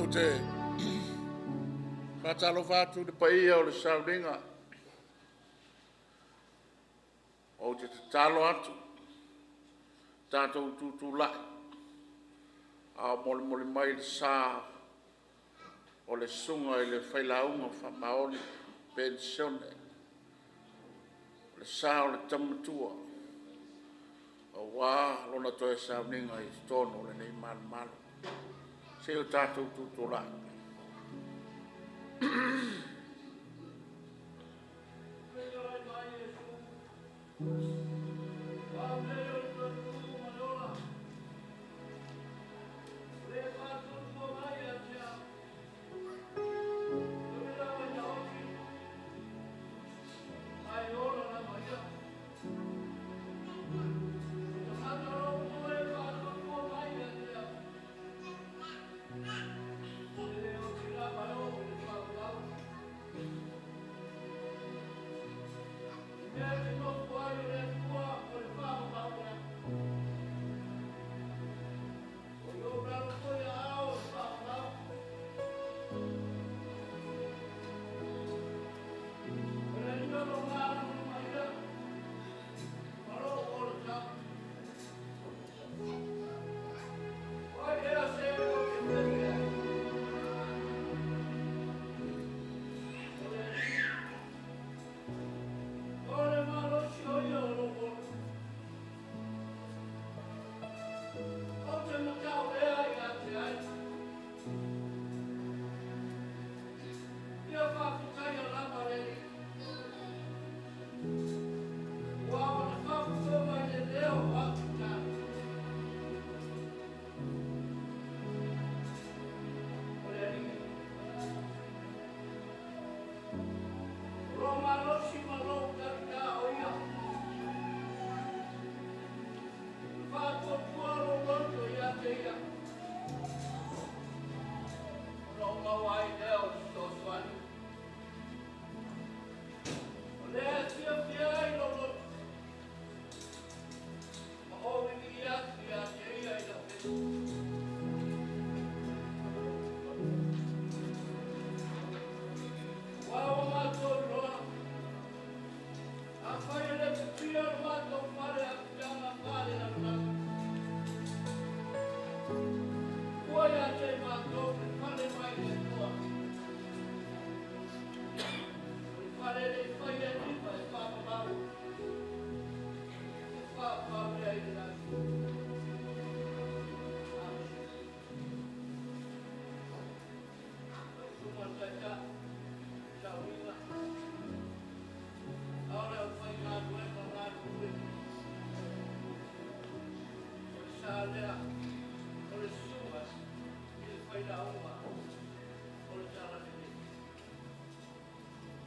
Ou te faatalofa atu i le paia o le sauniga. Ou te tatalo atu, tatou tutulai a o molimoli mai le sa o le Susuga i le Failauga Faamaoni Penisione, le sa o le tama matua aua lona toe sauniga i totonu o lenei malumalu. Se i o tatou tutulai.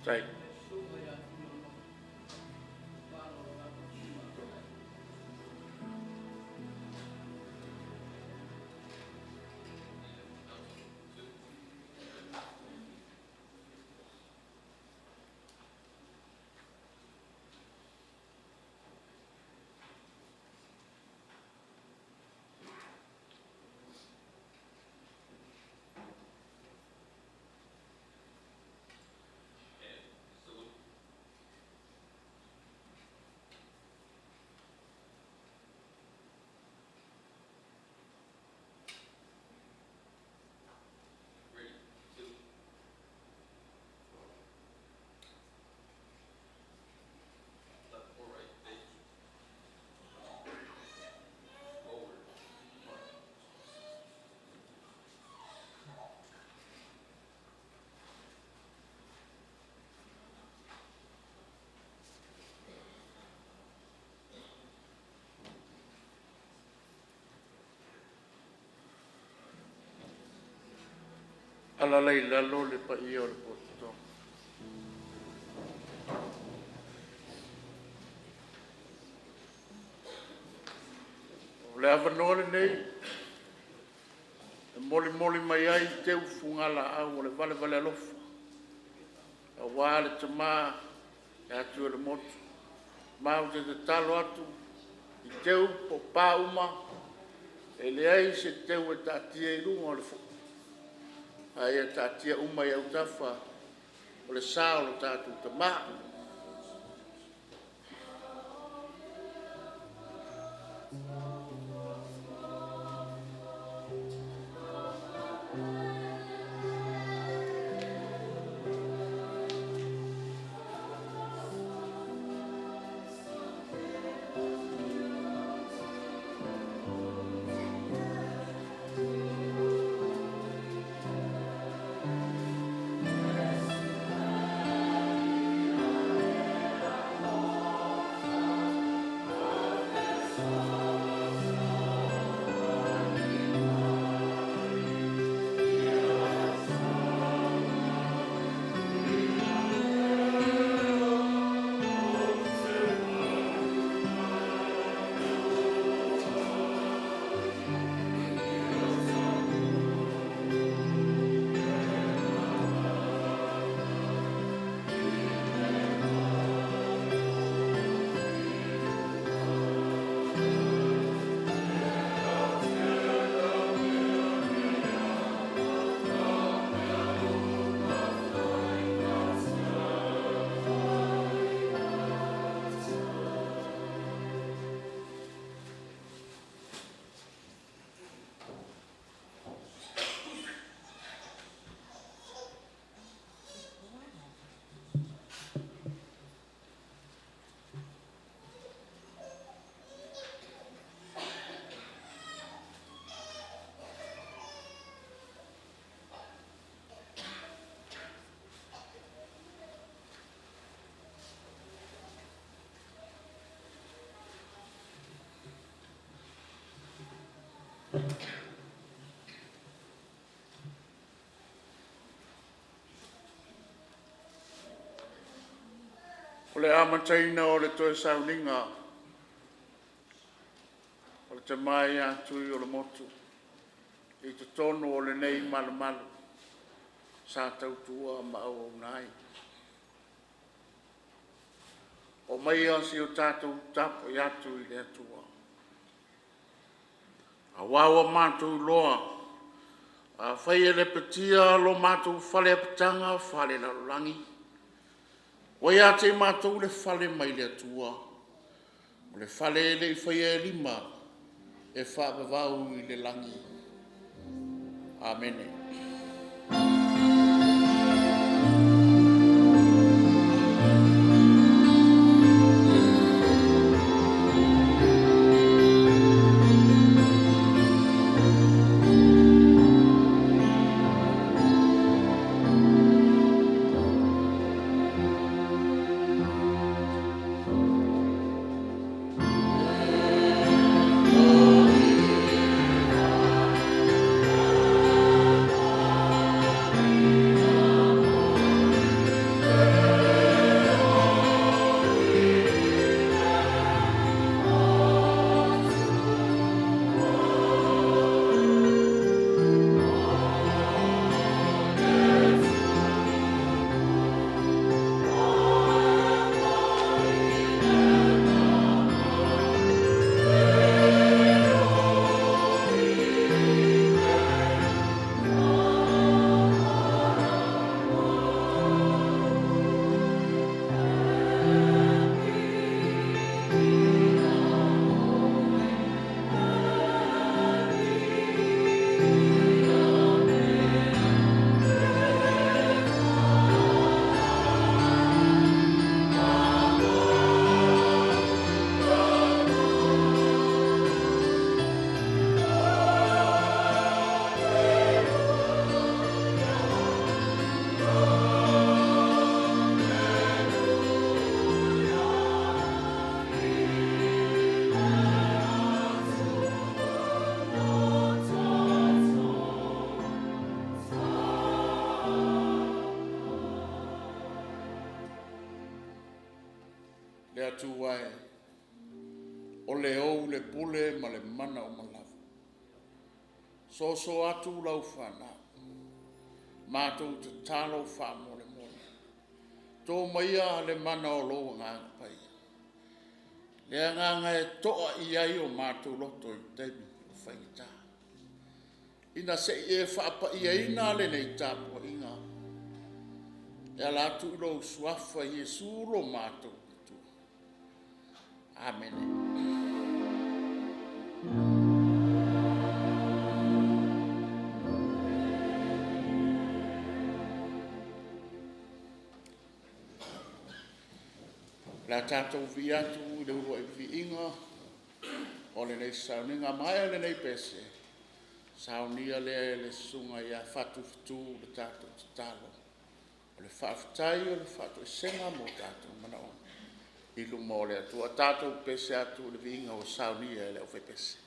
Faafetai. Alaala i lalo le paia o le pototoga. O le avanoa lenei e molimoli mai ai teu fugalaau o le valevale alofa aua le tama ia Tuiolemotu. Ma ou te tatalo atu i teu po o pa uma, e leai se teu e taatia i luga o le fuu Ae ia taatia uma i autafa o le sa o lo tatou Tama. O le amataina o le toe sauniga o le Tama ia Tuiolemotu i totonu o lenei malumalu sa tautua ma auauna ai. Omaia se i o tatou tapuai atu i le Atua, aua ua matou iloa, afai e lepetia lo matou fale apitaga faalelalolagi, ua ia te i matou le fale mai le Atua, o le fale e le i faia e lima, e faavavau i le lagi. Amene. Le Atua e, o le ou le pule ma le mana uma lava, soso atu lau fanau, matou tatalo faamolemole, to maia le mana o lou Agaga Paia, le agaga e to'a i ai o matou loto i taimi o faigata. Ina se i e faapaiaina lenei tapuaiga e ala atu i lou Suafa Iesu lo matou Atua. Amene. O le a tatou vivii atu i le uluai viiga o lenei sauniga. A maea lenei pese, saunia lea e le Susuga ia Fatu Fetu le tatou tatalo o le faafetai o le faatoesega mo tatou manaoga i luma o le Atua. Tatou pese atu i le viiga ua saunia e le aufaipese.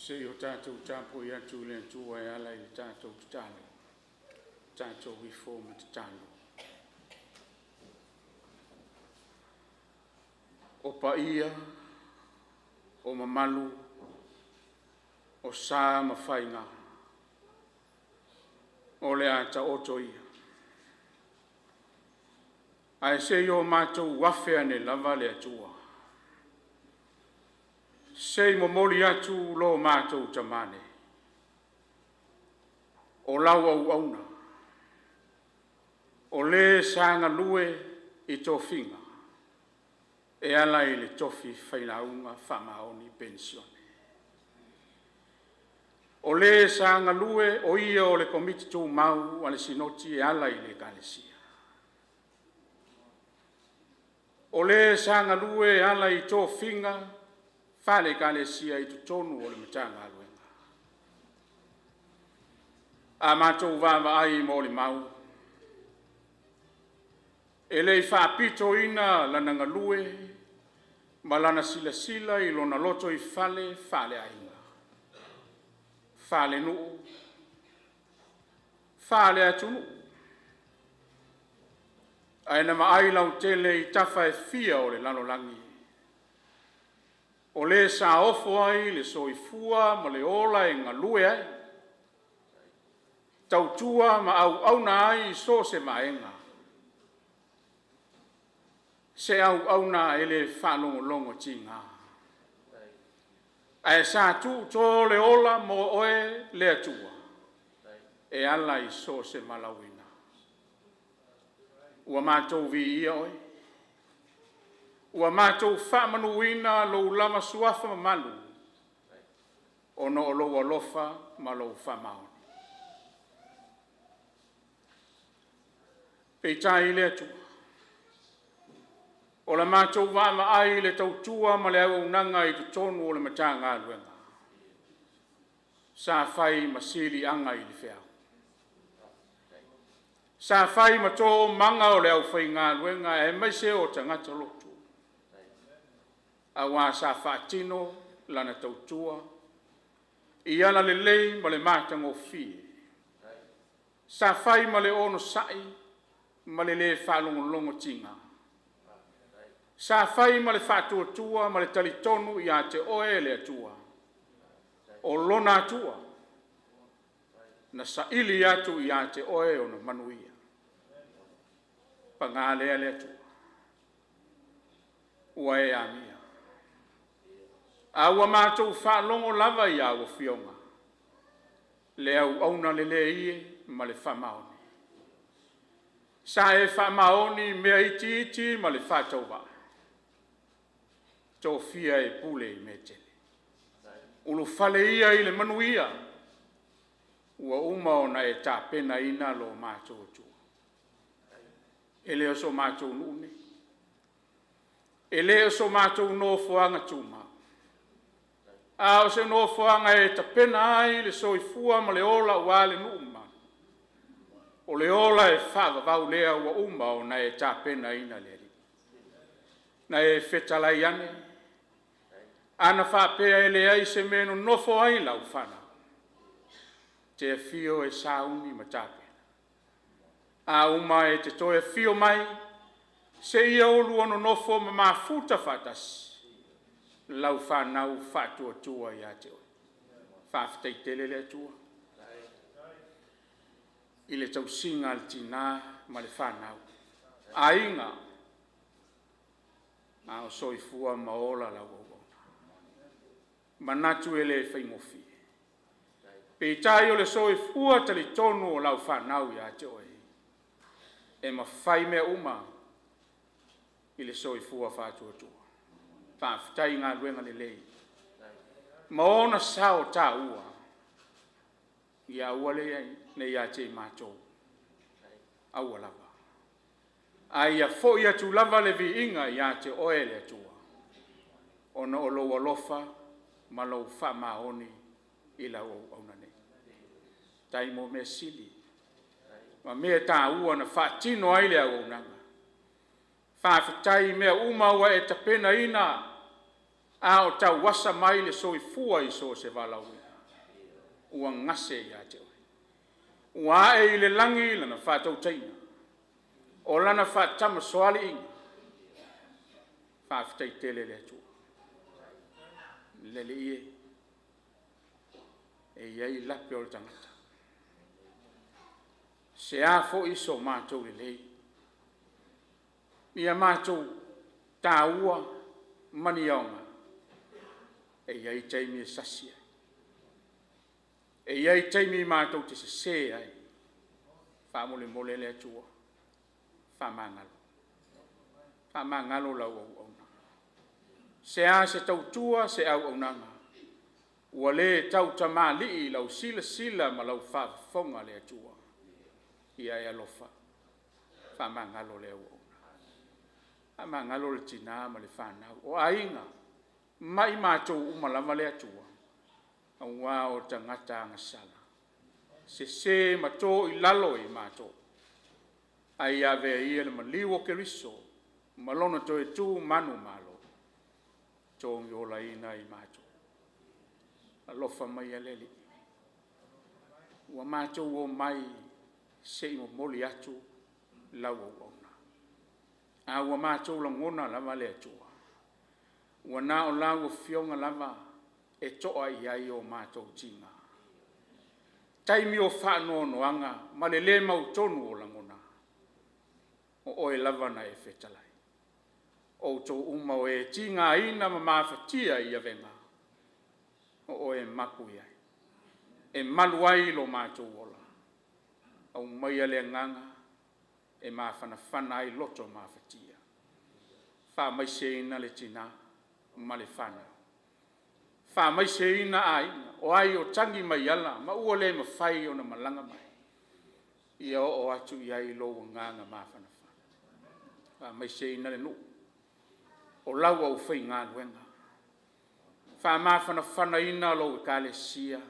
Se i o tatou tapuai atu i le Atua e ala i le tatou tatalo, tatou ifo ma tatalo. O paia, o mamalu, o sa ma faiga o le a taoto ia, ae se i o matou afe ane lava le Atua se i momoli atu lo matou tamane, o lau auauna, o le sa galue i tofiga e ala i le tofi failauga faamaoni penisione. O le sa galue o ia o le Komiti Tumau a le Sinoti e ala i le Ekalesia. O le sa galue e ala i tofiga faale-Ekalesia i totonu o le Matagaluega. A matou vaavaai i molimau, e le i faapitoina lana galue ma lana silasila i lona lotoifale faaleaiga, faalenuu, faaleatunuu, ae na vaai lautele i tafa e fia o le lalolagi. O le sa ofo ai le soifua ma le ola e galue ai, tautua ma auauna ai i so o se vaega, se auauna e le faalogologotiga, ae sa tuuto le ola mo oe le Atua e ala i so o se valaauina. Ua matou viia Oe, ua matou faamanuina Lou lava Suafa mamalu, ona o Lou alofa ma Lou faamaoni. Peitai le Atua, o la matou vaavaai i le tautua ma le auaunaga i totonu o le Matagaluega, sa fai ma siliaga i le feau, sa fai ma toomaga o le aufaigaluega aemaise o tagata lotu, aua sa faatino lana tautua i ala lelei ma le matagofie. Sa fai ma le onosai ma le le faalogologotiga. Sa fai ma le faatuatua ma le talitonu ia te Oe le Atua, o lona Atua, na saili atu ia te Oe ona manuia. Paga lea le Atua, ua e amia, a ua matou faalogo lava i au afioga, le auauna lelei e ma le faamaoni. Sa e faamaoni i mea itiiti ma le faatauvaa, tofia e pule i mea e tele. Ulufale ia i le manuia ua uma ona e tapenaina lo matou Atua. E le o so matou nuu lenei, e le o so matou nofoaga tumau, a o se nofoaga e tapena ai le soifua ma le ola aua le nuu mamalu. O le ola e faavavau lea ua uma ona e tapenaina le Alii. Na e fetalai ane, ana faapea e leai se mea e nonofo ai lau fanau, e te afio e sauni ma tapena, a uma e te toe afio mai seia oulua nonofo ma mafuta faatasi lau fanau faatuatua ia te Oe. Faafetai tele le Atua i le tausiga a le tina ma le fanau, aiga a o soifua ma ola lau auauna. E manatu e le faigofie, peitai o le soifua talitonu o lau fanau ia te Oe, e mafai mea uma i le soifua faatuatua. Faafetai i galuega lelei ma ona sao taua, ia aua ne i ia te i matou, aua lava, a ia foi atu lava le viiga ia te Oe le Atua, ona o lou alofa ma lou faamaoni i lau auauna nei. Faafetai mo mea sili ma mea taua na faatino ai le auaunaga. Faafetai i mea uma ua e tapenaina a o tauasa mai le soifua i so o se valaauina, ua gase ia te Oe, ua ae i le lagi lana faatautaiga, o lana faatamasoaliiga. Faafetai tele le Atua. Le Alii e, e i ai lape o le tagata, se a foi so matou lelei, ia matou taua ma ni aoga, e i ai taimi e sasi ai, e i ai taimi matou te sese ai. Faamolemole le Atua, faamagalo, faamagalo lau auauna. Se a se tautua se auaunaga ua le tautamalii i lau silasila ma lau faafofoga le Atua, ia e alofa faamagalo le auauna, faamagalo le tina ma le fanau, o aiga ma i matou uma lava le Atua, aua o tagata agasala, sese ma to i lalo i matou, ae ia avea ia le maliu o Keriso ma Lona toe tu manumalo e togiolaina ai matou. Alofa maia le Alii, ua matou omai se i momoli atu lau auauna, a ua matou lagona lava le Atua. Ua na o lau Afioga lava e to'a i ai o matou tiga, taimi o faanoanoaga ma le le mautonu o lagona, o oe lava na e fetalai. O outou uma o e tigaina ma mafatia i avega, o oe e mapu i ai, e malu ai lo matou ola. Aumaia le agaga e mafanafana ai loto mafatia, faamaiseina le tina ma le fanau, faamaiseina aiga, o ai o tagi mai ala ma ua le mafai ona malaga mai, ia oo atu i ai lou agaga mafanafana. Faamaiseina le nuu, o lau aufaigaluega, faamafanafanaina lou Ekalesia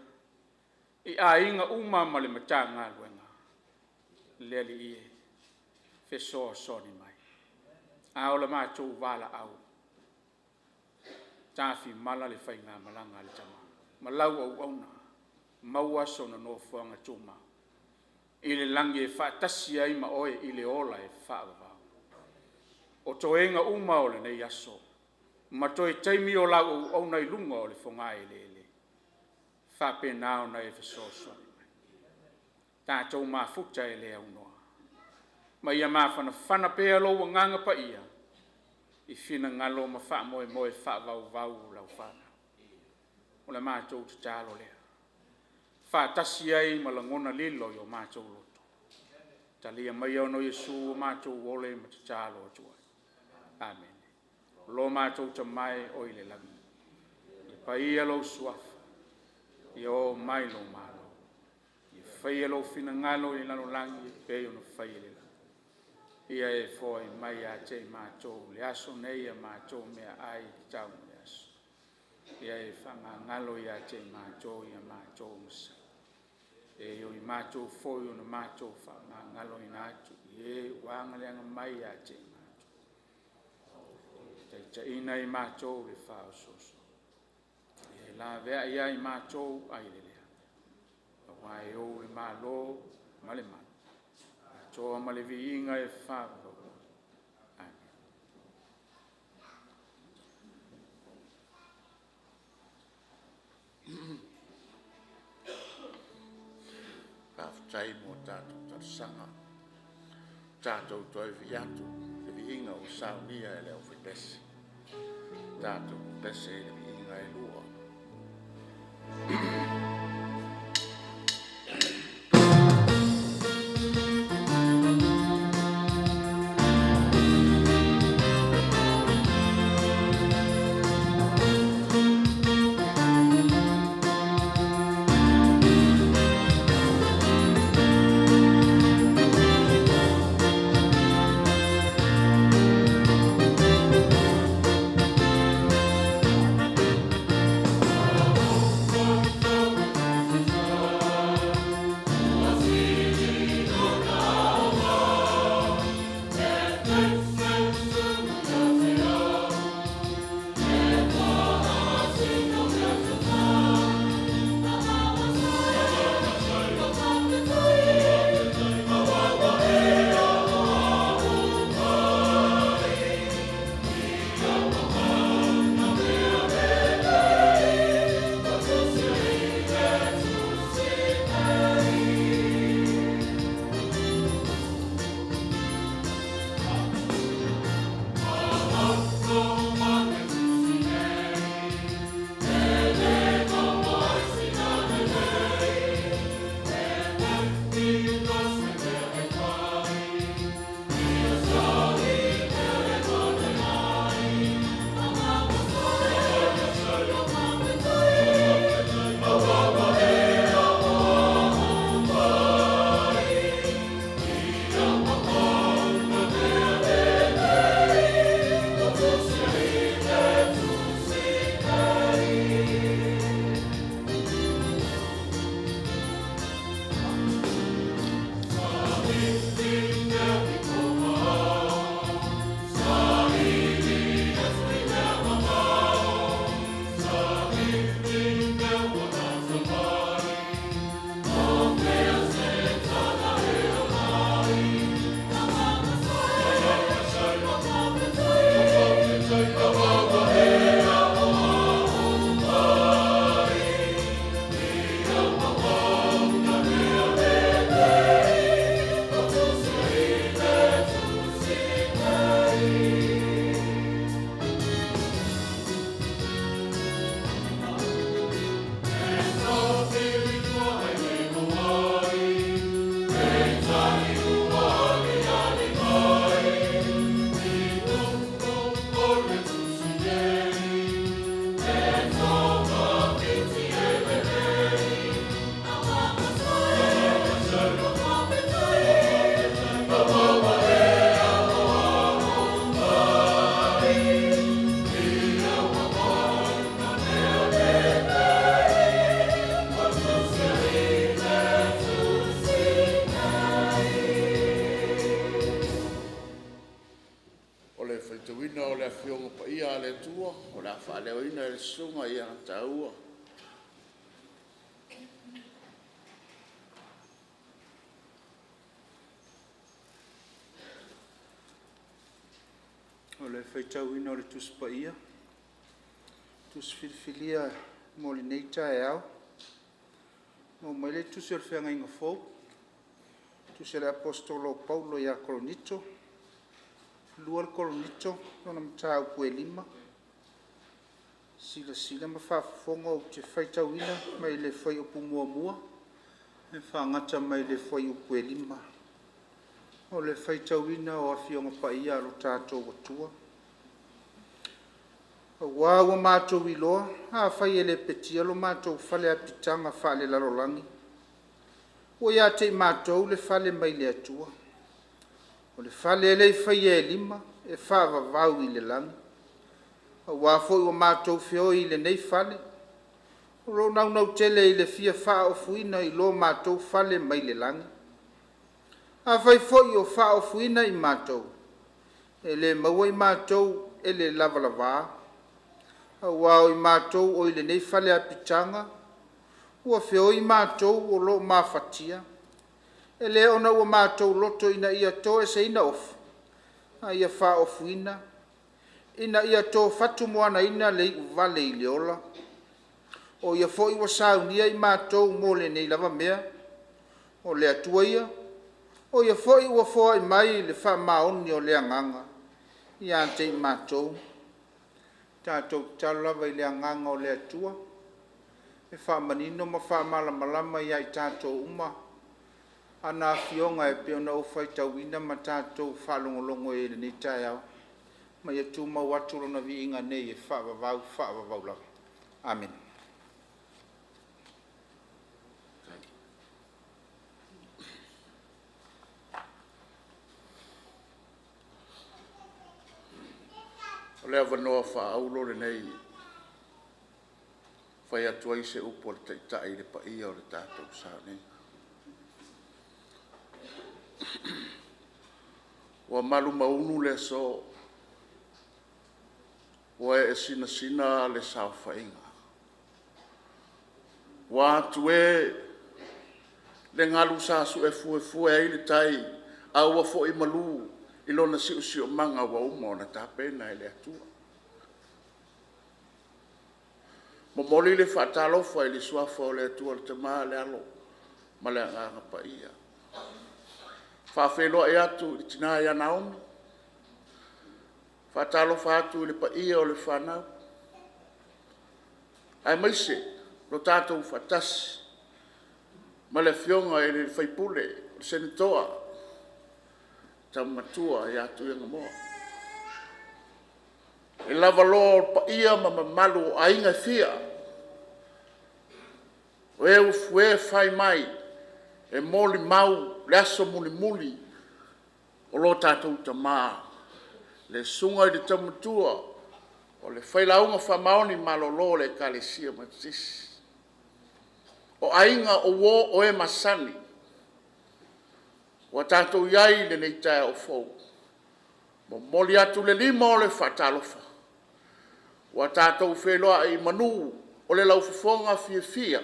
i aiga uma ma le Matagaluega. Le Alii e, fesoasoani mai, a o le matou valaau, tafimala le faigamalaga a le tama ma lau auauna, maua sona nofoaga tumau i le lagi e faatasi ai ma oe i le ola e faavavau. O toega uma o lenei aso ma toe taimi o lau auauna i luga o le fogaeleele, faapena ona e fesoasoani mai, tatou mafuta e le aunoa ma ia mafanafana pea lou Agaga Paia i finagalo ma faamoemoe faavauvau o lau fanau. O le matou tatalo lea, faatasi ai ma lagona lilo i o matou loto, talia maia ona o Iesu o matou ole ma tatalo atu ai. Amene. Lo matou Tama e oe i le lagi, ia paia lou Suafa, ia oo mai lou malo, ia faia lou finagalo i le lalolagi e pei ona faia i le lagi. Ia e foai mai ia te i matou i le aso nei a matou meaai e tatau mo le aso. Ia e faamagalo ia te i matou i a matou masa, e pei ona matou foi ona matou faamagaloina atu i e ua agaleaga mai ia te i matou. Taitaiina i matou i le faaosoosoga, ia e laveai ia i matou ai le leaga, aua e ou le Malo ma le mana atoa ma le viiga e faavavau. Amene. Faafetai mo a tatou talosaga, tatou toe fia atu i le viiga ua saunia e le aufaipese. Tatou pepese i le viiga e lua. Afioga Paia a le Atua o le a faaleoina e le Susuga ia taua. O le faitauina o le Tusi Paia, Tusi Filifilia mo lenei taeao, e maua mai le Tusi o le Feagaiga Fou, Tusi a le Aposetolo o Paulo ia Korinito, 2 Korinito 5. Silasila ma faafofoga ou te faitauina mai le fuaiupu 1 e faagata mai le fuaiupu 5. O le faitauina o Afioga Paia a lo tatou Atua. Aua ua matou iloa, afai e lepetia lo matou fale apitaga faale-lalolagi, ua ia te i matou le fale mai le Atua, o le fale e le i faia e lima, e faavavau i le lagi. Aua foi ua matou feoi i lenei fale, o lo o naunau tele i le fia faaofoina i lo matou fale mai le lagi. Afai foi o faaofoina i matou, e le maua i matou e le lavalava. Aua o i matou o i lenei fale apitaga, ua feoi matou o lo o mafatia, e le ona ua matou loto ina ia toeseina ofi, a ia faaofoina, ina ia tofutomoanaina le iuvale i le ola. O Ia foi ua saunia i matou mo lenei lava mea, o le Atua ia, o Ia foi ua foai mai le faamaoni o le Agaga ia te i matou. Tatou tatalo lava i le Agaga o le Atua e faamanino ma faamalamalama ia i tatou uma ana Afioga e pei ona ou faitauina ma tatou faalogologo ai i lenei taeao, ma ia tumau atu Lona viiga nei e faavavau, faavavau lava. Amene. O le avanoa faaauro lenei e fai atu ai se upu a le Taitai i le paia o le tatou sauniga. Ua malu ma ulu le aso, ua ee sinasina le saofaiga, ua atu e le galu sa su'efuefue ai le tai a ua foi malu i lona siosiomaga ua uma ona tapena e le Atua. Momoli le faatalofa i le Suafa o le Atua le Tama le Alo ma le Agaga Paia. E faafeiloai atu i le Tina ia Naomi, faatalofa atu i le paia o le fanau aemaise lo tatou faatasi ma le Afioga i le sui usufono, le Senator, le Tama Matua ia Tuiaga. E lavaloa paia ma mamalu o aiga e fia, o e ua e fai mai e molimau le aso mulimuli o lo tatou Tama, le Susuga i le Taumatua o le Failauga Faamaoni Malolo o le Ekalesia Metotisi. O aiga, o uo o e masani ua tatou i ai i lenei taeao fou, momoli atu le lima o le faatalofa ua tatou feiloai i manu o le laufofoga fiafia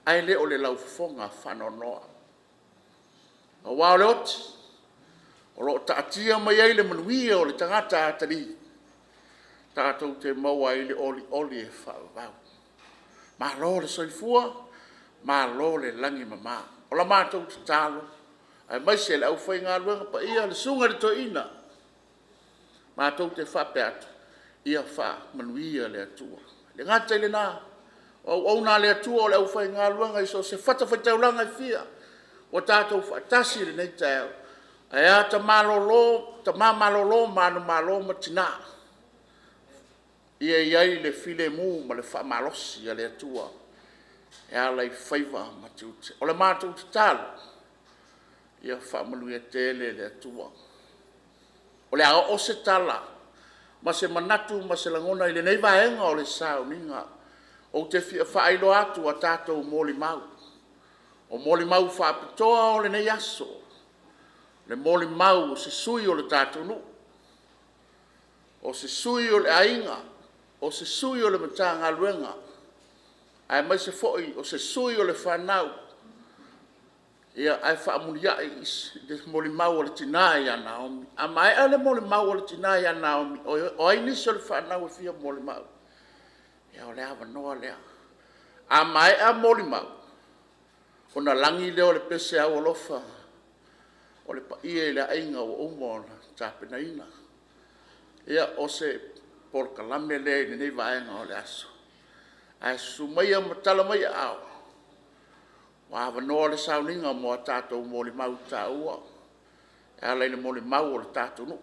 ae le o le laufofoga faanoanoa. Aua o le oti o lo o taatia mai ai le manuia o le tagata atalii, tatou te maua ai le olioli e faavavau. Malo le soifua malo le lagi e mama. O la matou tatalo aemaise le aufaigaluega paia, le Susuga i le Toeaina, matou te faapea atu, ia faamanuia le Atua. E le gata i lena o auauna a le Atua o le aufaigaluega i so o se fatafaitaulaga e fia ua tatou faatasi i lenei taeao, ae a tama malolo manumalo ma tina, ia i ai le filemu ma le faamalosi a le Atua e ala i faiva ma tiute. O le matou tatalo ia faamanuia tele le Atua. O le a oo se tala ma se manatu ma se lagona i lenei vaega o le sauniga, ou te fia faailoa atu a tatou molimau. O molimau faapitoa o lenei aso, le molimau o se sui usufono o le tatou nuu. O se sui o le aiga, o se sui o le Matagaluega, aemaise foi o se sui o le fanau, ae faamuliai i le molimau a le tina ia Naomi. A maea le molimau a le tina ia Naomi, o ai nisi o le fanau e fia molimau? Ia o le avanoa lea. A maea molimau, ona lagi lea o le pese aualofa o le paia i le aiga ua uma ona tapenaina. Ia, o se polokalame lea i lenei vaega o le aso. Ae susu maia ma tala mai aao, ua avanoa le sauniga mo a tatou molimau taua e ala i le molimau a le tatou nuu.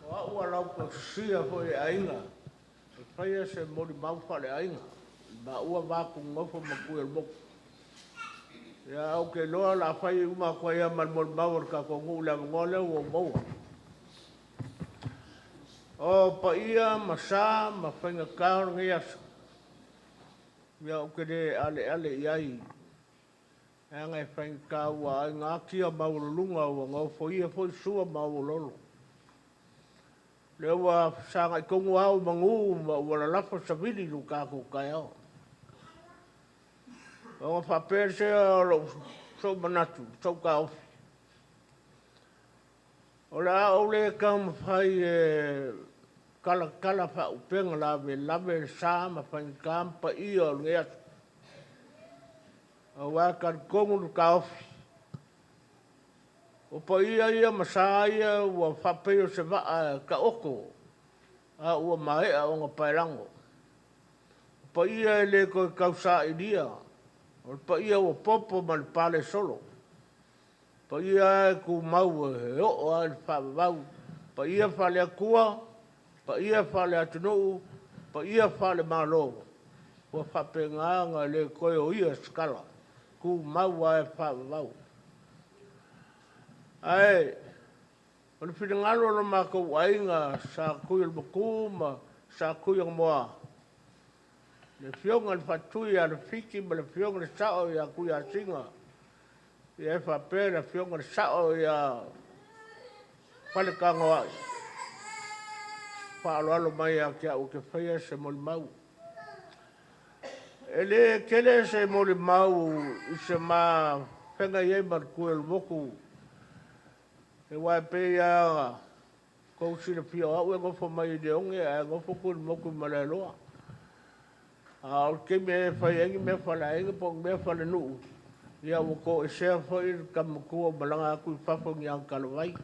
O au a lautausisia foi i le aiga e faia se molimau faaleaiga i le maua va nonofo ma Tuiolemoku. Ia ae ou te iloa o le a fai uma atu ai lava ma le molimau a le tatou nuu i le avanoa lea ua ou maua. O paia ma sa ma faigata o lenei aso, ia ou te le aleale i ai, leaga e faigata ua aina tia maualuluga ua nofoia foi sua ma auoloolo. Lea ua fesagai tonu ao ma manu ma ua lalafa savili lo tatou taeao. Ona faapea lea o sou manatu, sou taofi, o le a ou le taumafai e talatala faaupega lavelave le sa ma faigata ma paia o lenei aso, aua e talitonu le taofi, o paia ia ma sa ia ua faapei o se vaa e taoto a ua maea ona paelago. O paia e le toe tau sailia, o le paia ua popo mai le palesolo, o paia e tumau e oo lava i le faavavau, paia faale-Atua, paia faale-atunuu, paia faale-Malo, ua faapena ona le toe oia se tala, e tumau lava e faavavau. Ae o le finagalo o lo matou aiga Sa Tuiolemotu ma Sa Tuionomoa, le Afioga i le Faatui ia Lefiti ma le Afioga i le Sao ia Tuiasina, ia e faapea le Afioga i le Sao ia Faletanoai, faaaloalo mai ia te au ou te faia se molimau. E le tele se molimau i se ma feagai ai ma le Tuiolemotu, aua e pei lava ona outou silafia o au e nofo mai i Leone ae nofo Tuiolemotu i Malaeloa. A o le taimi e fai ai ni mea faaleaiga po o ni mea faalenuu, ia ua toesea foi le tama matua ua malaga atu i fafo i ni ana talavai.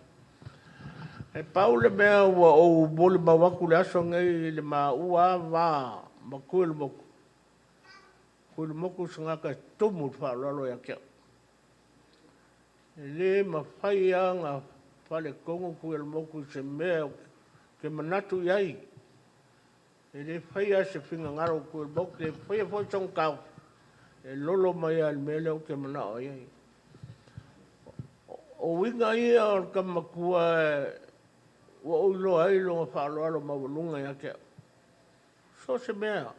E pau le mea ua ou molimau atu i le aso lenei i le maua lava va ma Tuiolemotu, Tuiolemotu o se tagata e tumu i le faaaloalo ia te au. E le mafai lava ona faaletonu Tuiolemotu i se mea ou te manatu i ai. E le faia lava se finagalo o Tuiolemotu, e le faia foi sona taofi, e lolo mai lava i le mea lea ou te manao i ai. O uiga ia o le tama matua ua ou iloa ai lona faaaloalo maualuga ia te au. So o se mea,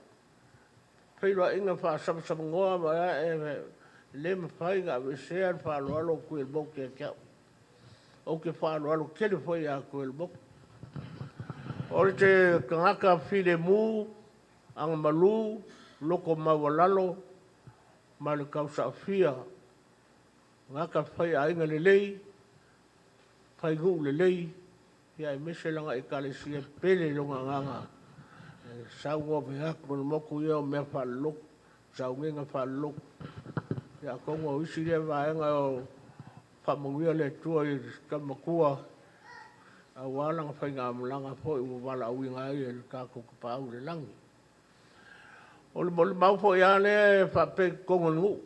feiloaiga faasamasama ma e le mafai ona aveesea le faaaloalo o Tuiolemotu ia te au. Ou te faaaloalo tele foi ia Tuiolemotu. O le tagata filemu, agamalu, loto maualalo, ma le tausaafia tagata faiaiga lelei, fainuu lelei, ia aemaise lana Ekalesia pele i lona agaga. E saunoa mai lava Tuiolemoku ia o mea faalelotu, sauniga faalelotu. Ia atonu o isi lea vaega o faamanuia le Atua i le tama matua aua lana faigamalaga foi ua valaauina ai e le tatou Tapaau i le Lagi. O le molimau foi lava lea e faapea i totonu o le nuu,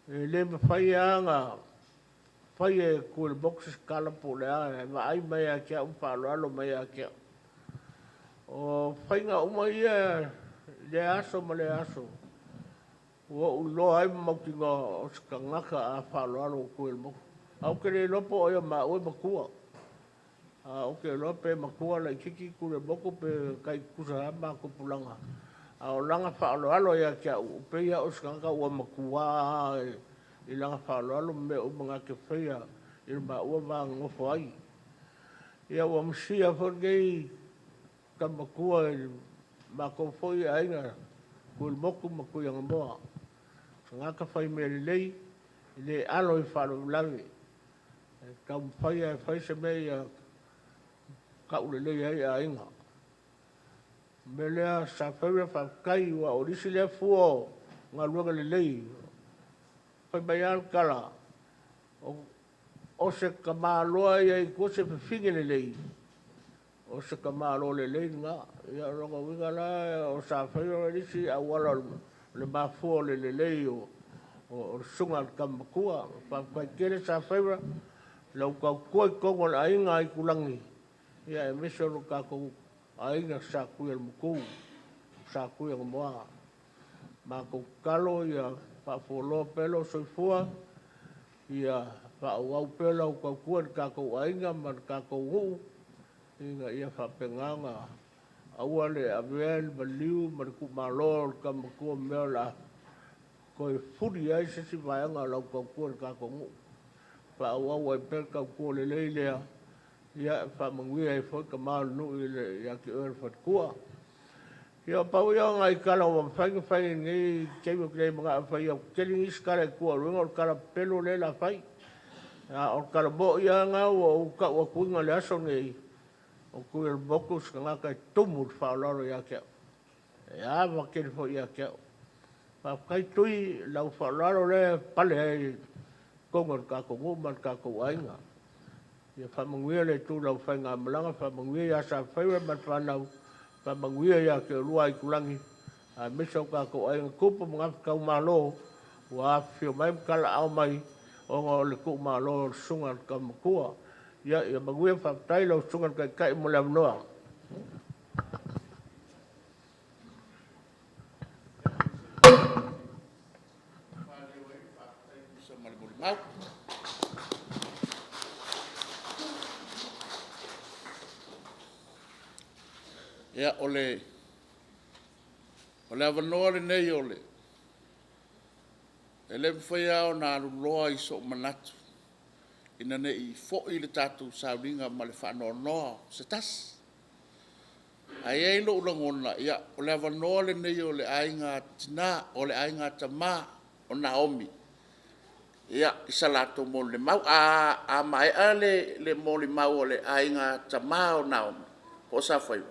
e le mafai lava ona fai e Tuiolemoku se tala po o le a, e vaai mai lava ia te au ma faaaloalo mai ia te au. O faiga uma ia i lea aso ma lea aso, ua ou iloa ai ma mautinoa o se tagata a faaaloalo o Tuiolemoku. Ae ou te le iloa po o ai o maua e matua. Ae ou te iloa pe matua laitiiti Tuiolemoku pe tai tutusa lava ma tupulaga. A o lana faaaloalo ia te au, e pei lava o se tagata ua matua lava i lana faaaloalo ma mea uma na te faia i le maua va nonofo ai. Ia ua misia foi lenei tama matua i le matou foi aiga Tuiolemoku ma Tuiaga-moa. O se tagata fai mea lelei, e le alo i faalavelave, e taumafai lava e fai se mea ia taulelei ai aiga. O le mea lea Sapapeuga, faafetai aua o le isi lea fua o galuega lelei. Fai mai lava le tala, o se tamaloa ia i tua o se fafine lelei, o se tamaloa lelei lena. Ia o lona uiga la o Sapapeuga le isi auala o le mafua o le lelei o le susuga i le tama matua. Faafetai tele Sapapeuga i lau tautua i totonu o le aiga Aitulagi, aemaise o le tatou aiga Sa Tuiolemoku, Sa Tuiaga-moa. Matou tatalo ia faafualoa pea lou soifua, ia faaauau pea lau tautua i le tatou aiga ma le tatou nuu, ina ia faapena ona aua le avea le maliu ma le tuumalo o le tama matua ma mea o le a toe fuli ai se isi vaega o lau tautua i le tatou nuu. Faaauau ai pea le tautua lelei lea, ia e faamanuia ai foi tama o le nuu ia te oe le faletua. Ia pau ia o nai tala ua mafai ona fai i lenei taimi, ou te le manao e fai atu tele nisi tala i tua, o lona uiga o le tala pepelo lea o le a fai. A o le tala moni lava lena ua ou tau atuina i le aso lenei, o Tuiolemoku o se tagata e tumu i le faaaloalo ia te au, e ava tele foi ia te au. Faafetai Tui i lau faaaloalo lea e pale ai i totonu o le tatou nuu ma le tatou aiga. Ia faamanuia le Atua i lau faigamalaga, faamanuia ia Sapapeuga ma le fanau, faamanuia ia te oulua Aitulagi, aemaise o tatou aiga tupu ma gafataulimaalo ua afifio mai ma talaaao mai ona o le tuumalo o le susuga i le tama matua. Ia manuia, faafetai lau susuga i le Taitai mo le avanoa. Ia, o le avanoa lenei o le… E le mafai lava ona aluloa i sou manatu ina ne i foi le tatou sauniga ma le faanoanoa se tasi. Ae i ai lou lagona, ia, o le avanoa lenei o le aiga tina, o le aiga tama o Naomi i sa latou molimau. A maea le molimau a le aiga tama o Naomi po o Safaiva,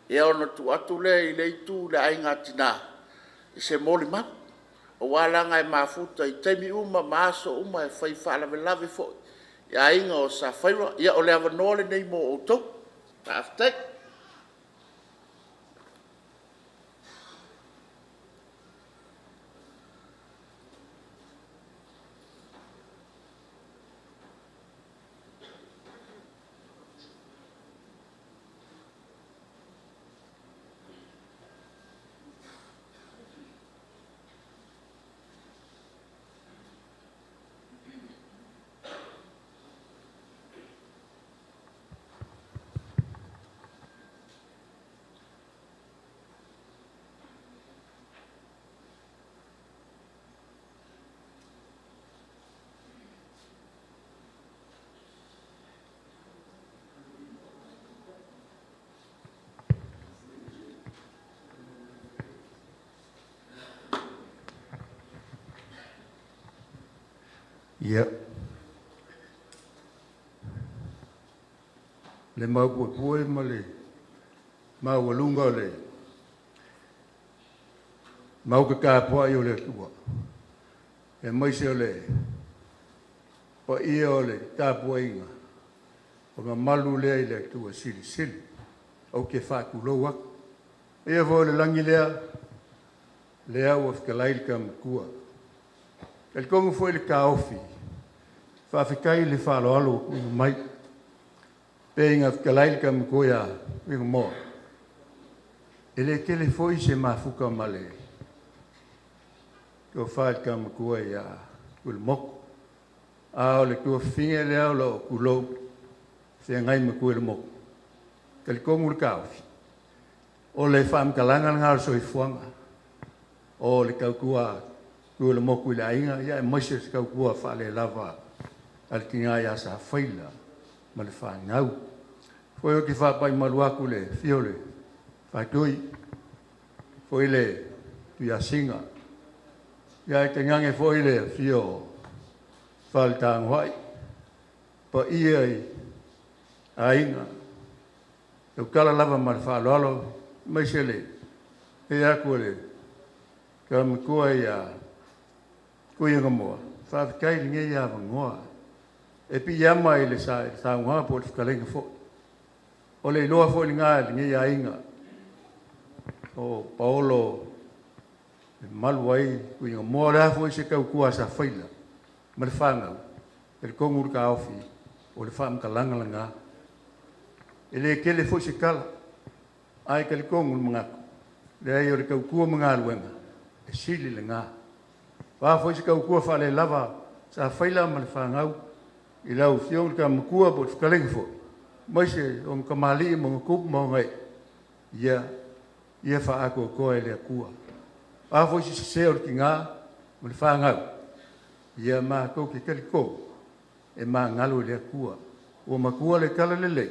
ia ona tuu atu lea i lea itu i le aiga tina i se molimau. Aua leaga e mafuta i taimi uma ma aso uma, e fai faalavelave foi i aiga o Safaiva. Ia o le avanoa lenei mo outou. Faafetai. Ia, le maupuepue ma le maualuga o le maukatapuai o le Atua, e maise o le paia o le tapuaiga, o mamalu lea i le Atua silisili, ou te faatulou atu. Ia foi o le lagi lea, lea ua fetalai le Tamatua. Talitonu foi le taofi, faafetai i le faaaloalo ua tuuina mai. Pe ina fetalai le Tamatua ia Tuigamoa, e le tele foi se mafuta ma le tofa i le Tamatua ia Tuiolemoku. A o le tuafafine lea o loo tulou, feagai ma Tuiolemoku, talitonu le taofi, o le faamatalaga lena o le soifuaga, o le tautua Tuiolemoku i le aiga, ia aemaise o se tautua faalelava a le tina ia Safaila ma le fanau. Foi ou te faapai malu atu i le afio o le Faatui, foi le Tuiasina, ia ae tainane foi le afio o Faletagoai, paia i aiga, tautala lava ma le faaaloalo, aemaise le afio atu o le Igoamatua ia Tuiagamua, faafetai i lenei avanoa. E piiama i le saunoaga po o le fetalaiga foi. O le iloa foi lena e lenei aiga o Paolo e malu ai Tuigamua. O le a foi se tautua a Safaila ma le fanau, e talitonu le taofi, o le faamatalaga lena. E le tele foi se tala, ae talitonu le manatu, leai o le tautua ma galuega, e sili lena. O a foi se tautua faalelava a Safaila ma le fanau i lau Afioga i le Tama Matua po o le fetalaiga foi, aemaise o ona tamalii ma ona tupu ma ona ee, ia faaatoatoa e le Atua. O a foi se sese o le tina ma le fanau, ia matou te talitonu e magalo i le Atua. Ua matua le talalelei.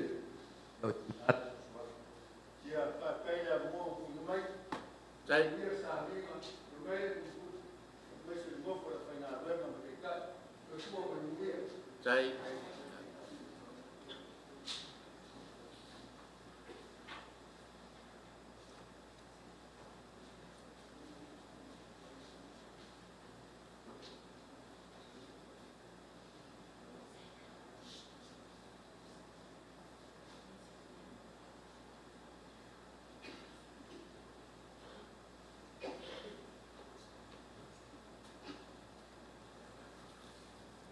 Ia faafetai le avanoa ua tuuina mai. Manuia le sauniga, manuia le aemaise le nofo a le aufaigaluega ma Taitai. Soifua ma ia manuia. Faafetai.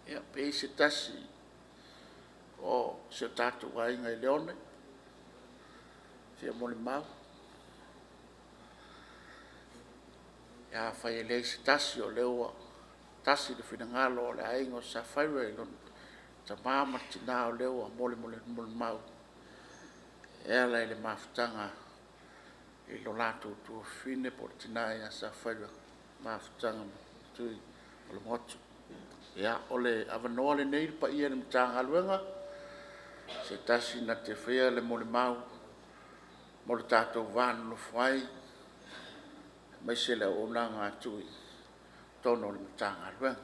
Ia, pe i ai se tasi o si o tatou aiga i Leone e fia molimau. Ia, afai e leai se tasi, o lea ua tasi le finagalo o le aiga o Safaira i lona tama ma le tina, o lea ua molimau e ala i le mafutaga i lo latou tuafafine po o le tina ia Safaira, mafutaga ma Tuiolemotu. Ia, o le avanoa lenei i le paia o le Matagaluega, se tasi na te faia le molimau mo le tatou va nonofo ai, aemaise le auaunaga a Tui i totonu o le Matagaluega.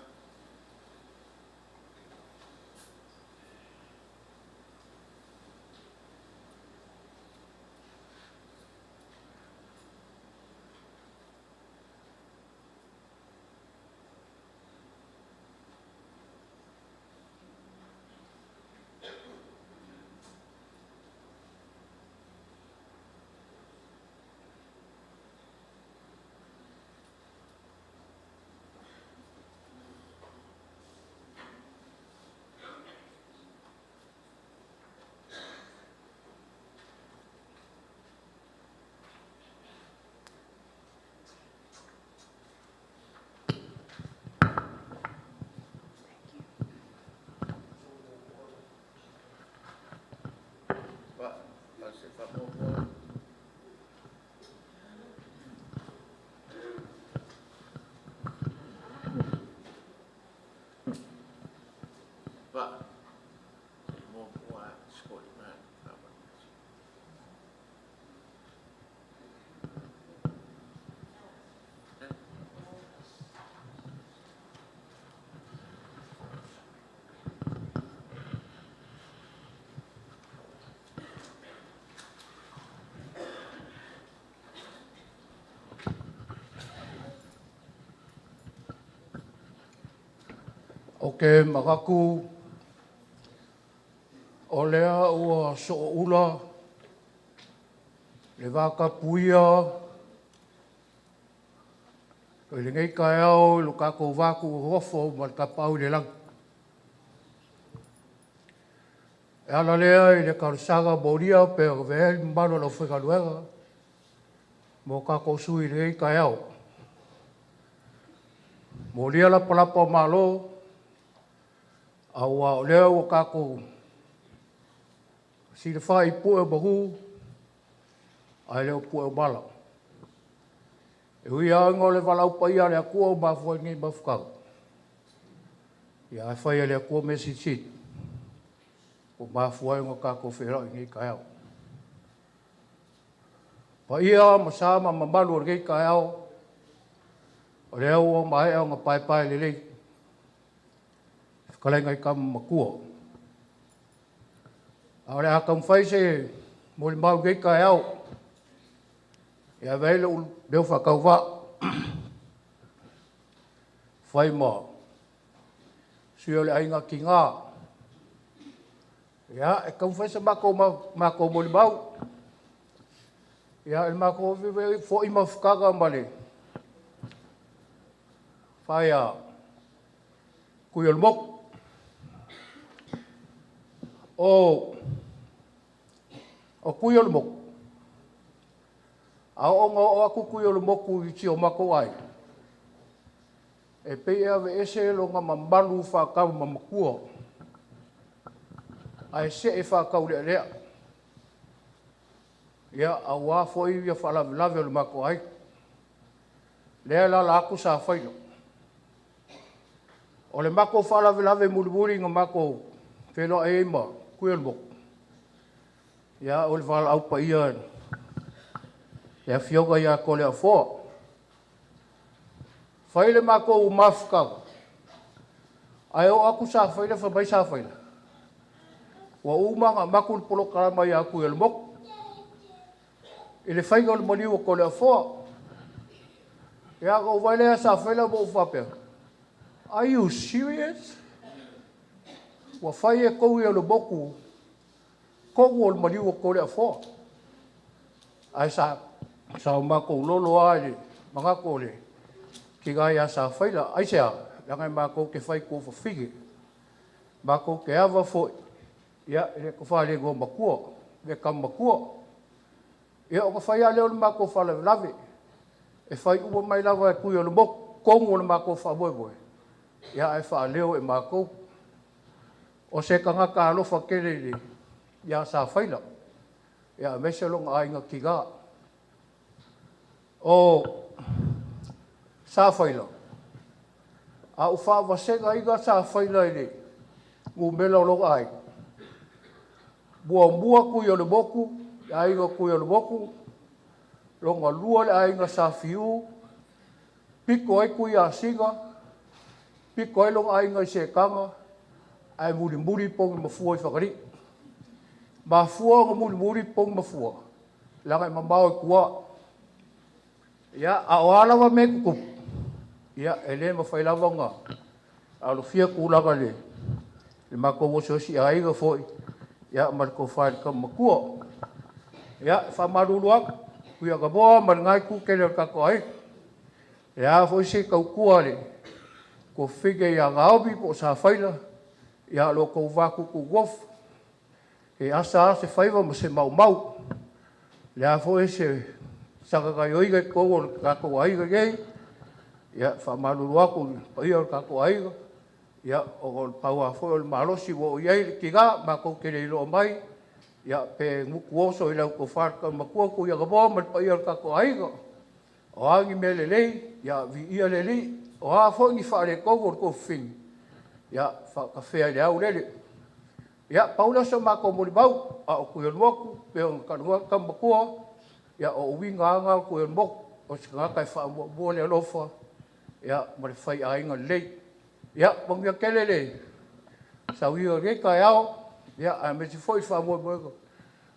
Ou te manatu o lea ua sooula le vatapuia i lenei taeao i lo tatou va tuunonofo ma le Tapaau i le Lagi. E ala lea i le talosaga molia pe ona avea ai le mamalu o le aufaigaluega mo tatou sui i lenei taeao. Molia lapalapa o malo, aua o lea ua tatou silafai i pue o manu ae le o pue o mala. E ui lava ona o le valaau paia a le Atua ua mafua ai nei mafutaga, ia ae fai e le Atua mea silisili ua mafua ai ona tatou feiloai i lenei taeao. Paia ma sa ma mamalu o lenei taeao, o lea ua maea ona paepae lelei fetalaiga i tama matua. A o le a taumafai se molimau i lenei taeao e ave ai lou leo faatauvaa fai ma sui o le Aiga Tiga. Ia, e taumafai se matou molimau. Ia, i le matou foi mafutaga ma le fai a Tuiolemoku. O Tuiolemoku, a oo ina oo atu Tuiolemoku i si o matou aiga, e pei e aveese lona mamalu faatama matua ae see faataulealea. Ia, aua foi ia faalavelave o le matou aiga. Lea e alaala atu Safaila. O le matou faalavelave mulimuli na matou feiloai ai ma Tuiolemoku, ia o le valaau paia i le afioga ia Toleafoa. Fai le matou mafutaga, ae oo atu Safaila fai mai Safaila, ua uma ona avatu le polokalama ia Tuiolemoku i le faiga o le maliu o Toleafoa. Ia, ona ou vaai lea ia Safaila ma ou faapea, are you serious? Ua fai e Tuiolemoku tonu o le maliu o Toleafoa. Ae sa o matou lolo lava i le manatu o le tina ia Safaila. Aisea? Leaga e matou te fai tuafafine, matou te ava foi, ia, i le tofa i le igoamatua, le tama matua. Ia, ona fai lava lea o le matou faalavelave. E fai uma mai lava e Tuiolemoku tonu o le matou faamoemoe, ia ae faaleo e matou. O se tagata alofa tele ia Safaila, ia aemaise lona aiga tiga. O Safaila, a ou faavasegaina Safaila i le numera o lona aiga, muamua Tuiolemoku, le aiga Tuiolemoku, lona lua le aiga Sa Fiu, pito ai Tuiasina, pito ai lona aiga i Setaga, ae mulimuli Pogimafua i Fagalii. Mafua ona mulimuli Pogimafua, leaga e mamao i tua. Ia, a o a lava mea e tutupu, ia, e le mafai lava ona alofia tulaga i le matou osiosi aiga foi, ia ma le tofa i le tama matua. Ia, e faamalulu atu, Tuiaga ma lena itu tele o le tatou aiga. Le a foi se tautua a le tuafafine ia Naomi po o Safaila, ia o lo outou va tutunofo, e asa lava se faiva ma se maumau. Le a foi se gaoioiga i totonu o le tatou aiga nei, ia, faamalulu atu i le paia o le tatou aiga, ia, ona o le pau lava foi o le malosi ua oo i ai le tiga, matou te le iloa mai, ia, pe gutu oso i lau tofa le tama matua Tuiaganoa ma le paia o le tatou aiga. O a ni mea lelei, ia viia le Alii, o a foi ni faaletonu o le tuafafine, ia faatafea i le aulele. Ia, pau lea o se matou molimau, a o Tuiolemoku, pei ona talanoa atu tama matua, ia o uiga lava na o Tuiolemoku, o se tagata e faamuamua le alofa, ia, ma le faiaiga lelei. Ia, manuia tele le sauia o lenei taeao, ia, aemaise foi le faamoemoega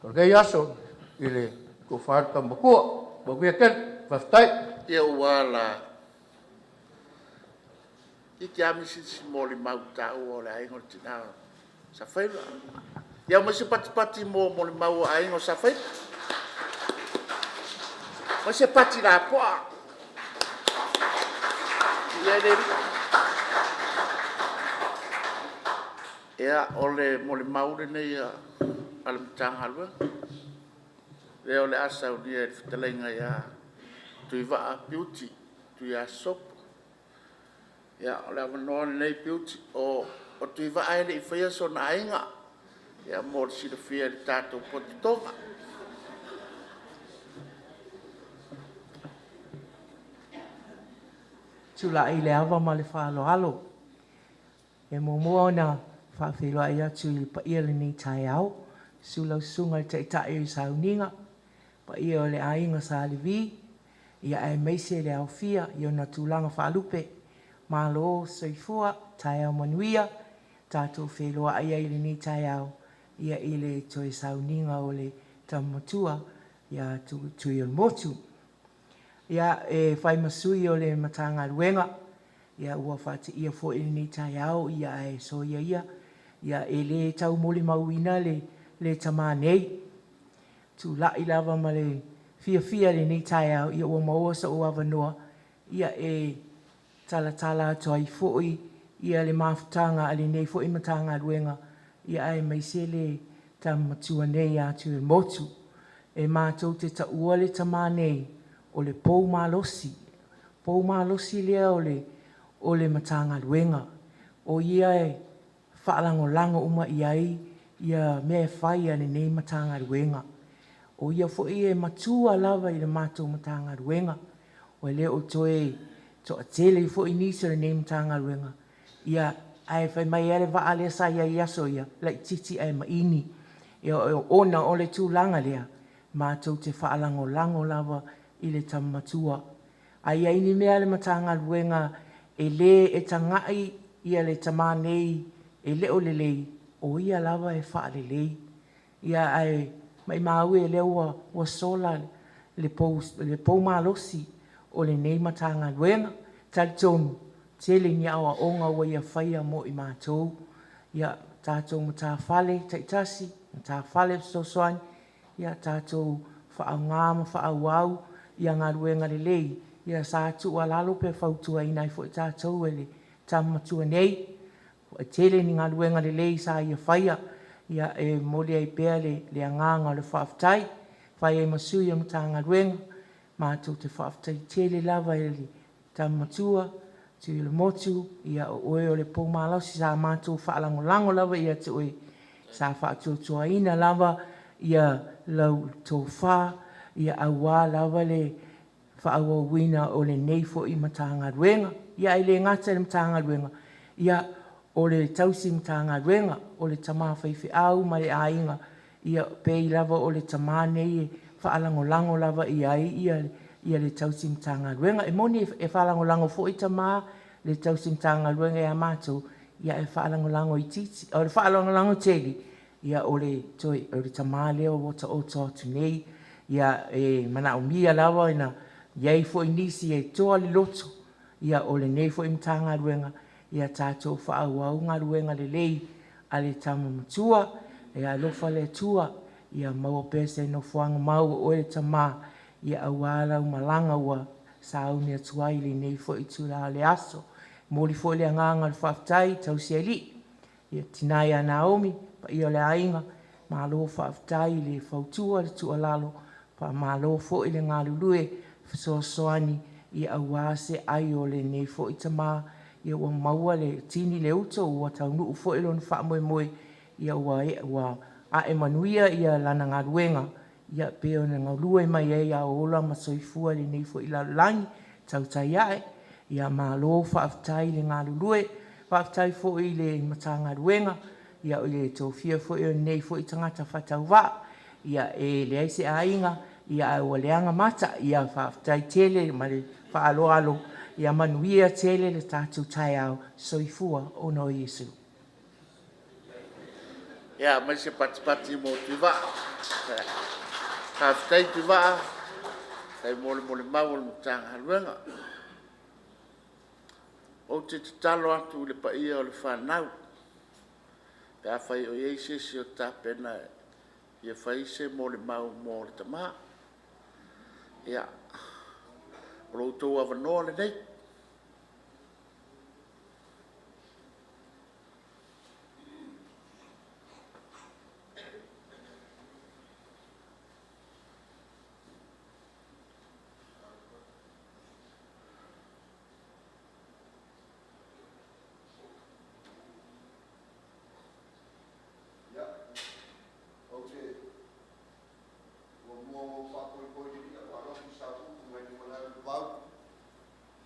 o lenei aso i le tofa i le tama matua. Manuia tele, faafetai. Ia ua ala Iti lava misi si molimau taua o le aiga o le tina o Safaiva. Ia aumai se patipati mo molimau a aiga o Safaiva. Aumai se pati lapoa. Viia le Alii. Ia, o le molimau lenei a le Matagaluega, lea o le a saunia e le fetalaiga ia Tuivaa Piuti Tuiasosopo. Ia, o le avanoa lenei Piuti. O Tuivaa e le i faia sona aiga, mo le silafia e le tatou potopotoga. Tulai i le ava ma le faaaloalo. E muamua ona faafeiloai atu i le paia o lenei taeao, susu lau susuga i le Taitai o le Sauniga, paia o le Aiga Sa Levi, ia aemaise le aofia i ona tulaga faalupe. Malo soifua, taeao manuia, tatou feiloai ai i lenei taeao, ia i le toe sauniga o le Tama Matua ia Tuiolemotu. Ia, e fai ma sui o le Matagaluega, ia ua faateia foi i lenei taeao, ia ae soia ia, ia e le taumolimauina le, le tamā nei. Tulai lava ma le fiafia i lenei taeao, ia ua maua sou avanoa, ia e talatala atu ai foi ia le mafutaga a lenei foi Matagaluega, ia aemaise le tama matua nei ia Tuiolemotu. E matou te taua le tamā nei o le pou malosi, pou malosi lea o le, o le Matagaluega. O ia e faalagolago uma i ai ia mea e fai a lenei Matagaluega. O ia foi e matua lava i le matou Matagaluega. Ua le o toe toatele foi nisi o lenei Matagaluega, ia, ae fai mai lava le vaa lea sa i ai i aso ia, laitiiti ae maini. Ia, ona o le tulaga lea, matou te faalagolago lava i le tama matua. A i ai ni mea a le Matagaluega e le e tagai ia le tamā nei e le o lelei, o ia lava e faalelei. Ia ae maimau e lea ua, ua sola le pou, le pou malosi o lenei Matagaluega. Talitonu, tele ni aoaoga ua ia faia mo i matou. Ia, tatou matafale taitasi, matafale fesoasoani, ia tatou faaaoga ma faaauau ia galuega lelei, ia sa tuualalo pe fautuaina ai foi tatou e le tama matua nei. Ua tele ni galuega lelei sa ia faia, ia e momoli ai pea le, le agaga o le faafetai. Fai ai ma sui o Matagaluega, matou te faafetai tele lava i le tama matua, Tuiolemotu, ia o oe o le pou malosi sa matou faalagolago lava ia te oe, sa faatuatuaina lava ia lau tofa, ia aua lava le faaauauina o lenei foi Matagaluega. Ia ae le gata i le Matagaluega, ia o le tausi Matagaluega, o le tama faifeau ma le aiga, ia pei lava o le tama nei e faalagolago lava i ai ia, ia le tausi Matagaluega. E moni e faalagolago foi tama le tausi Matagaluega ia matou, ia ae faalagolago itiiti. O le faalagolago tele, ia o le, toe, o le tama lea ua taoto atu nei. Ia e manaomia lava ina i ai foi nisi e toa le loto, ia o lenei foi Matagaluega, ia tatou faaauau galuega lelei a le tama matua. Ia alofa le Atua, ia maua pea se nofoaga mau o oe le tama, ia aua lau malaga ua sauni atu ai i lenei foi itula o le aso. Momoli foi le agaga o le faafetai tausi alii, ia tina ia Naomi, paia o le aiga, malo faafetai i le fautua, le tuualalo, faamalo foi le galulue fesoasoani ia aua se ai o lenei foi tama, ia ua maua le tini le uto, ua taunuu foi lona faamoemoe, ia ua, ua ae manuia ia lana galuega, ia pei ona galue mai ai a o ola ma soifua i lenei foi lalolagi. Tautai ae, ia malo faafetai le galulue. Faafetai foi i le Matagaluega, ia o le tofia foi o lenei foi tagata faatauvaa, ia e leai se aiga, ia ae ua leaga mata. Ia faafetai tele ma le faaaloalo, ia manuia tele le tatou taeao. Soifua ona o Iesu. Ia, aumai se patipati mo Tuivaa. Faafetai Tuivaa, faafetai mo le molimau a le Matagaluega. Ou te tatalo atu i le paia o le fanau, pe afai o i ai se isi o tapena e fia fai se molimau mo le tama. Ia, o lo outou avanoa lenei.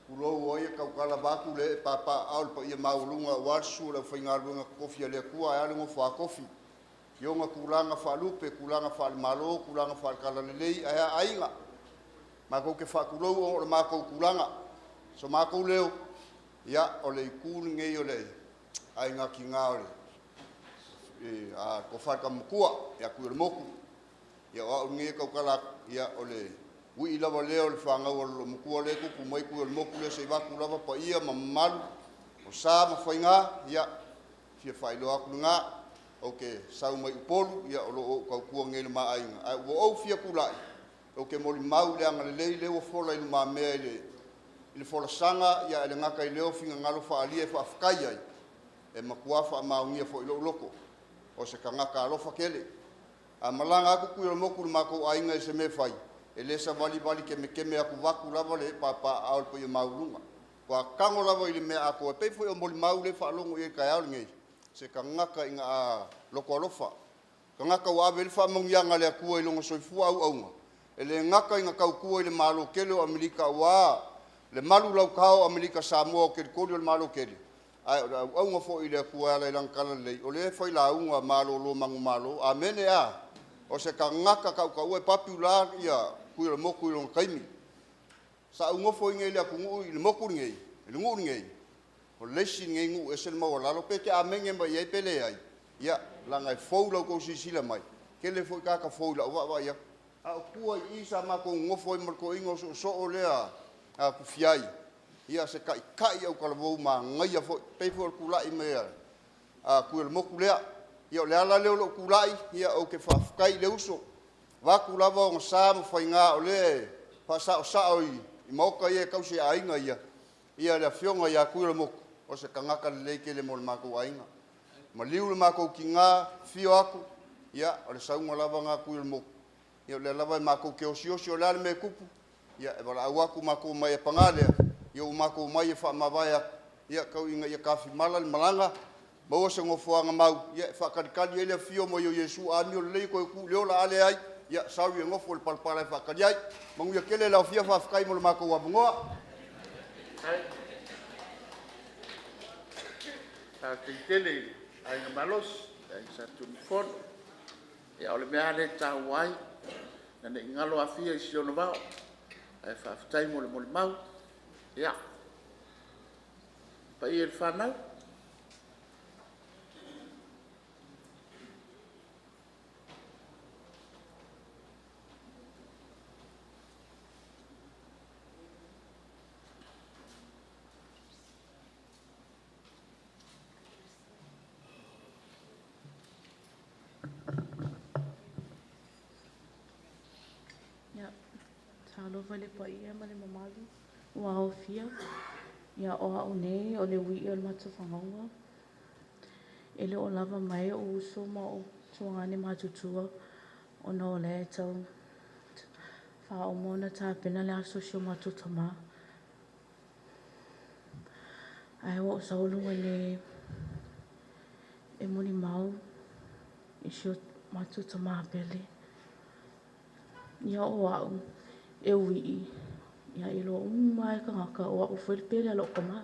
Tulou o ai e tautala vaeatu le ee papaaao i le paia maualuga aua le susu o le aufaigaluega totofi a le Atua ae a le nofo a tofi i ona tulaga faalupe, tulaga faale-Malo, tulaga faale-Talalelei, ae a aiga. Matou te faatulou ona o le matou tulaga. O so matou leo, ia, o le itu lenei o le Aiga Tina o le Tofa i le Tama Matua ia Tuiolemotu. Ia o au lenei e tautala atu, ia o le ui'i lava lea o le fanau a le loomatua lea e tupu mai Tuiolemotu lea se i vaeatu lava paia ma mamalu, o sa ma faiga, ia, e fia faailoa atu lena. Ou te sau mai Upolu, o lo o ou tautua nei i le ma aiga, ae ua ou fia tulai ou te molimau i le agalelei lea ua fola i lumamea i le folasaga, ae le gata i lea o finagalo faaalia e faafetai ai, e matua faamaonia foi i lou loto, o se tagata alofa tele. A malaga atu Tuiolemotu i le matou aiga i se mea e fai, e le savalivali kemekeme atu vaeatu lava le ee papaaao o le paia maualuga. Ua matua tago lava i le mea atoa, e pei foi o molimau lea e faalogo i ai i le taeao lenei, o se tagata ina a loto alofa, tagata ua ave i ai le faamanuiaga a le Atua i lona soifua auauna, e le gata ina tautua i le Malo tele o Amerika aua le manulauta o Amerika Samoa o kelikoli o le Malo tele, a o le auauna foi i le Atua e ala i lana talalelei, o lea e failauga malolo manumalo. Amene a? O se tagata tautaua, e popular Tuiolemotu i lona taimi. Sa ou nofo i inei i le atunuu i le motu lenei, i le nuu lenei, o le isi lenei nuu e ese le maualalo. Pe te amene mai i ai pe leai, ia, leaga e fou i la outou silasila mai, e tele foi tagata fou i lau vaavaai atu. A o tua i i sa matou nonofo ai ma le toeaina o Soosoo lea Tufiai, ia o se taitai autalavou manaia foi, e pei foi o le tulai mai a Tuiolemotu lea. Ia o le ala lea o lou tulai, ou te faafetai i le uso, vaeatu lava ona sa ma faiga o lea e faasaosao i maota ia e tausi e aiga ia, ia le Afioga ia Tuiolemotu, o se tagata lelei tele mo le matou aiga. Maliu le matou tina, afio atu, ia o le sauga lava lena a Tuiolemotu, ia o lea lava matou te osiosi, o le a le mea e tupu, ia e valaau atu matou omai, ae paga lea, ia ua matou omai e faamavae atu, ia tau ina ia tafimala le malaga, maua se nofoaga mau e faatalitali ai le afio mai o Iesu. A amio lelei toe tuu i le ola, a leai, ia sorry e nofo i le palapala e faatali ai. Manuia tele le aofia, faafetai mo le matou avanoa. Faafetai tele i le Aiga Malosi, le Aiga Sa Tunumafono. Ia o le mea lava lea e taua ai, ina ne i galo Afia i si ona vao, ae faafetai mo le molimau. Ia, le paia i le fanau. Ia, talofa i le paia ma le mamalu ua aofia. Ia, o au nei o le ui'i o le Matuanato'a. E le o lava mai o'u uso ma o'u tuagane matutua ona o lea e tau faauma ona tapena le aso o si o matou tamā. Ae ua ou sau i luga nei e molimau i si o matou tamā pele. Ia o au, e ui'i, ia iloa uma lava e tagata o au foi le pele a lo'u tamā.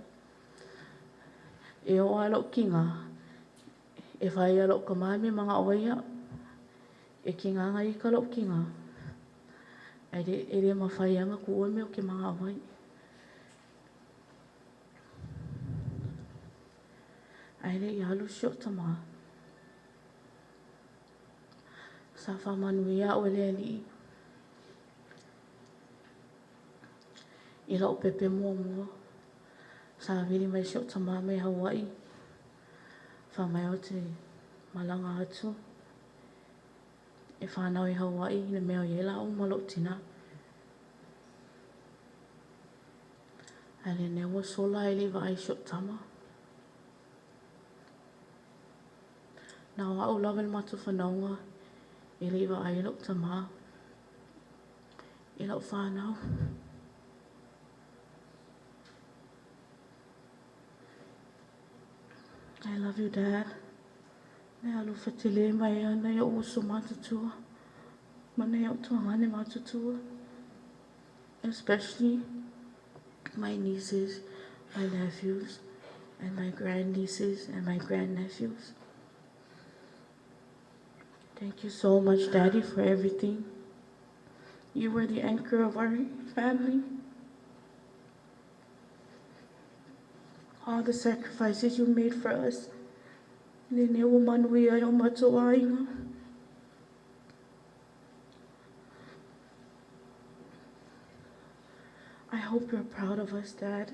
E oo lava lo'u kigā, e fai lava e lo'u tamā le mea e mana'o ai au. E kigā na ita lo'u kigā, ae e le mafai lava ona tuua le mea ou te mana'o ai. Ae le i alu si o'u tamā, sa faamanuia au e le Alii i la'u pepe muamua. Savili mai si o'u tamā mai Hawai'i, fa'amai ou te malaga atu e fanau i Hawai'i i le mea o i ai la'u ma lo'u tinā. Ae lenei ua sola ae le'i vaai i si o'u tama. Na o a'u lava i le matou fanauga e le'i va'ai lo'u tamā i la'u fanau. I love you, Dad. Na e alofa telē mai ai nai o'u uso matutua ma nai o'u tuagane matutua, especially my nieces, my nephews, and my grandnieces and my grandnephews. Thank you so much, Daddy, for everything. You were the anchor of our family. All the sacrifices you made for us. Lenei ua manuia ai o matou aiga. I hope you're proud of us, Dad.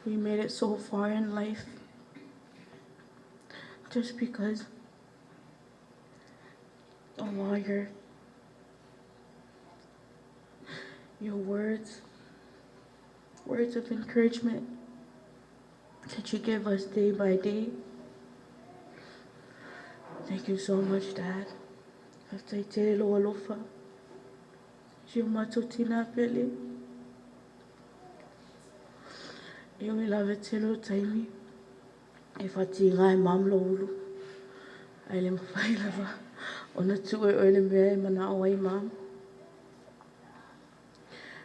We made it so far in life just because of all your words, words of encouragement that you give us day by day. Thank you so much, Dad. Faafetai tele lou alofa. Si o matou tinā pele. E ui lava tele o taimi e faatigā e mom lou ulu. Ae le mafai lava ona tuu e oe le mea e mana'o ai mom.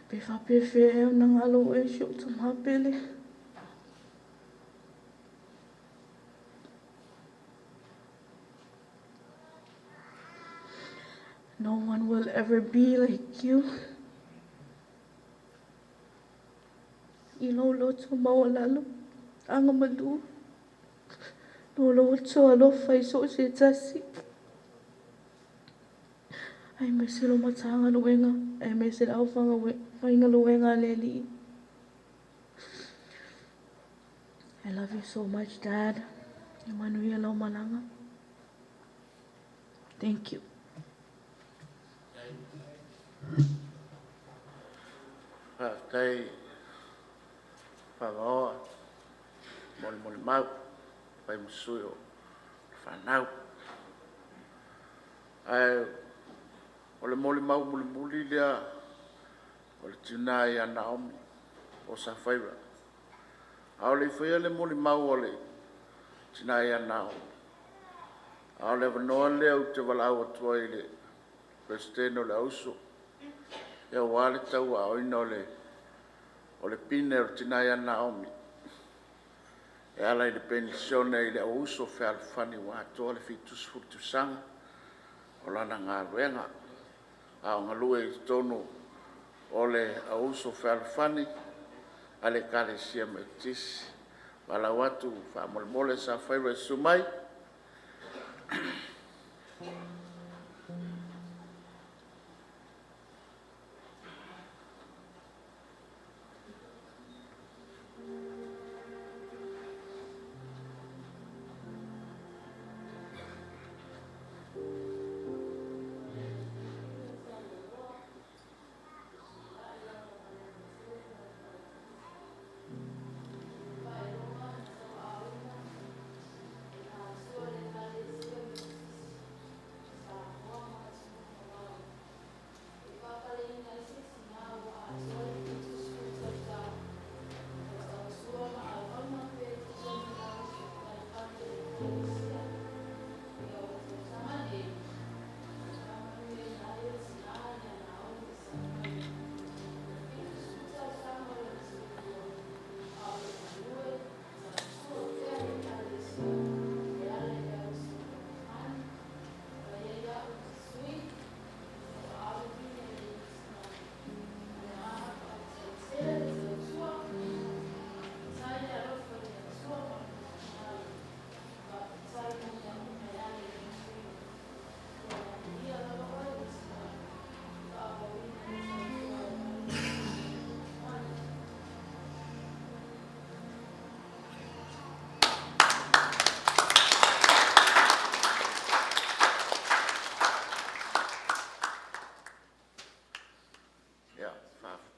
Pe faapefea ea ona galo oe si o'u tamā pele. No one will ever be like you. I lou loto maualalo, agamalu, no lou uso alofa i so o se tasi. Aemaise lou matagaluega, aemaise le aufaigaluega a le Alii. I love you so much, Dad. Ia manuia lau malaga. Thank you. Faafetai Fagaoa molimoli mau fai ma sui o le fanau. Ae o le molimau mulimuli lea o le tina ia Naomi o Safaira. A o le i faia le molimau a le tina ia Naomi, a o le avanoa lea ou te valaau atu ai i le Peresetene o le Auuso aua le tauaaoina o le pine o le tina ia Naomi e ala i le penisione i le Auuso Fealofani ua atoa le 70 tausaga o lana galuega, a o galue ai i totonu o le Auuso Fealofani a le Ekalesia Metotisi. Valaau atu faamolemole Safaira e susu mai.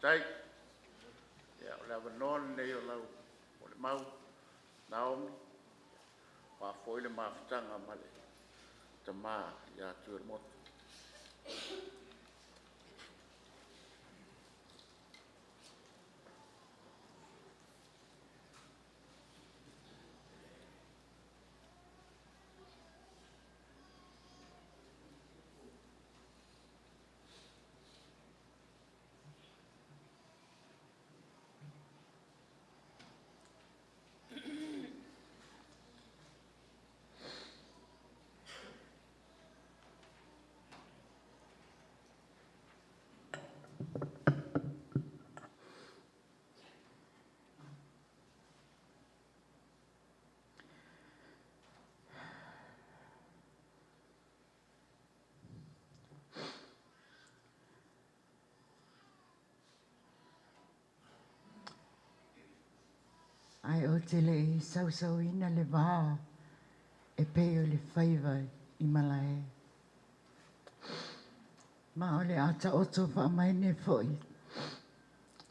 Faafetai. Ia, o le avanoa lenei o lau molimau Naomi, aua foi le mafutaga ma le tama ia Tuiolemotu. Ae ou te le i sausauina le va e pei o le faiva i malae. Ma o le a taoto faamaene foi